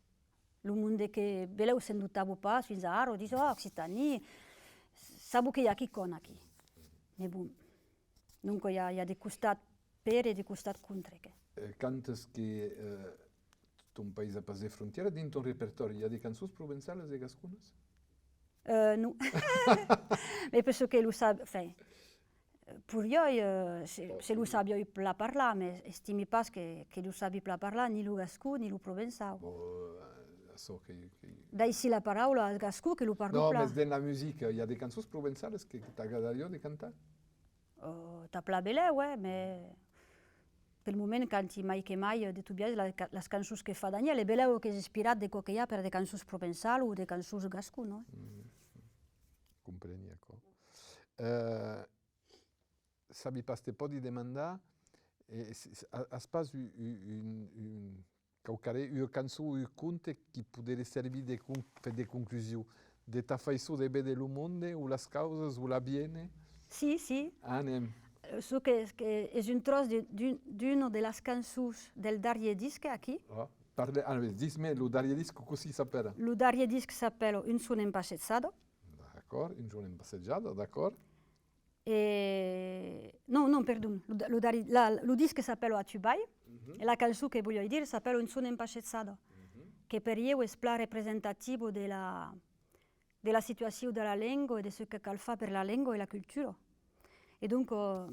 Lo monde que belèu se'n dubtava pas fins a ara, dison: «Ah, Occitanie, sabon que i a quicòm aquí.» Mes bon, donc i a, i a de costat per e de costat contra, que. Eh, cantas que, eh, ton país a pas de frontièra, dins ton repertòri, i a de cançons provençalas e gasconas? Euh, non. Mes perçò que lo sab-, enfin, poriái, euh, se, se lo sabiái plan parlar, mes estimi pas que, que lo sabi plan parlar, ni lo gascon, ni lo provençau. Bon, euh, Çò que, que... Daicí la paraula al gascon que lo parlo plan. Non, mès dens la musica, i a de cançons provençalas que, que t'agradariá de cantar? Euh, tà plan belèu, eh, mès pel moment canti mai que mai, eh, de tot biais la ca-, las cançons que fa Daniel, e belèu qu'es inspirat de çò que i a per de cançons provençalas o de cançons gasconas, eh. Mm. Compreni aquò. Euh, Sabi pas, te pòdi demandar, eh, se, se, a-, as pas u-, u-, un, un, quauquarren, ua cançon o un conte qui poderé servir de con-, per de conclusion, de ta faiçon de véder lo monde, o las causas, o l'aviéner? Si, si. Anem. Eh, çò que, que es un tròç de, d'un, d'una de las cançons del darrier disc, aquí. Ah, parle, ah, dis-me, lo darrier disc, cossí s'apèla? Lo darrier disc s'apèla Un son en passejada. D'acòrd, Un son en passejada, d'acòrd. E, non, non, perdon, lo, lo darri-, la, lo disc s'apèla A tu balh, e la cançon que voliái dire s'apèla Un son en passejada, que per ieu es plan representativa de la, de la situacion de la lenga e de çò que cal far per la lenga e la cultura. E donc, eh,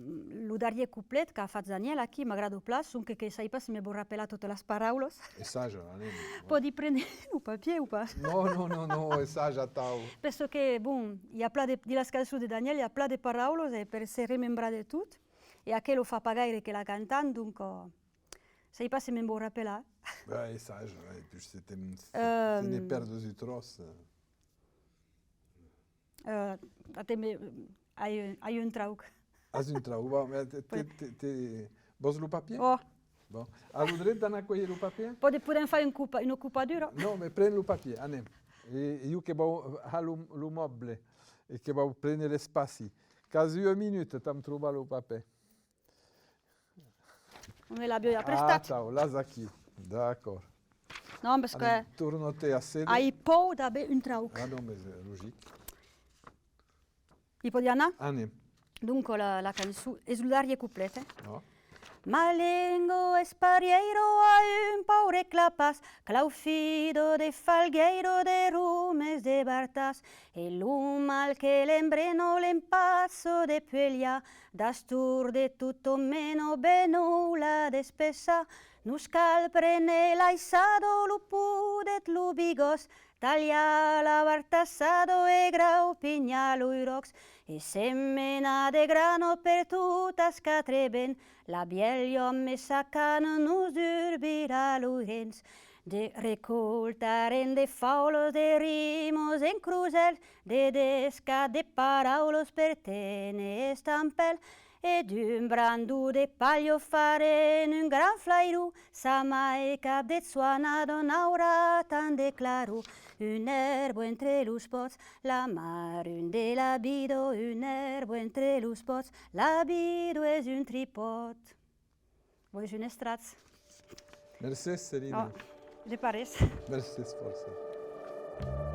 lo darrier coplet qu'a fach Daniel aquí m'agrada plan, sonque que sai pas se me vau rapelar totas las paraulas. Essaja, anem. Pòdi prene lo papièr o pas? Non, non, non, non, essaja atau. Perçò que, bon, i a plan de, dins las cançons de Daniel, i a plan de paraulas, e per se remembrar de tot, e aquela fa pas gaire que la cantam, donc, eh, sai pas se me'n vau rapelar. Ben, essaja, e puish se te'n, se, se ne pèrdes un tròç, eh. Euh, atem, ai, ai un trauc. As un trauc. Bon, ben, te, te, te, te, vòs lo papièr? Ò. Bon. As lo dret d'anar cuélher lo papièr? Pòde-, podèm far un copa-, una copadura? Non, mès pren lo papièr, anem. E, e jo que vau har lo, lo mòble e que vau prene l'espaci. Qu'as ua minuta tà'm trobar lo papièr. Ome, l'aviái aprestat. Atau, l'as aquí. D'acòrd. Non, parce que... Anem, torna-te a céder. Ai paur d'aver un trauc. Ah non, mès, eh, logic. I pòdi anar? Anem. Donc, la, la cançon, es lo darrier coplet, eh? Ò. Ma lenga es parièira a un paure clapàs, claufida de falguèira, de romes, de bartàs, e lo mal que l'embrena l'empassa de puelhar, d'astorn de tota mena, ben nos la despeçar. Nos cal prene l'aiçada, lo podet, lo bigòs, talhar la bartassada e graupinhar los ròcs, e semenar de grana per totas quatre vents, la vièlha messacana nos durbirà los rens. De recoltarem de faulas, de rimas en crosèls, de descats de paraulas per téner estampèl, e d'un brandon de palha farem un grand flairon, sa mai cap de joanada n'aurà tant de claror. Una èrba entre los pòts, la marron de la vida, una èrba entre los pòts, la vida es un tripòt. Vos un estrac. Mercés, Celina. Ò, de pas res. Mercés fòrça.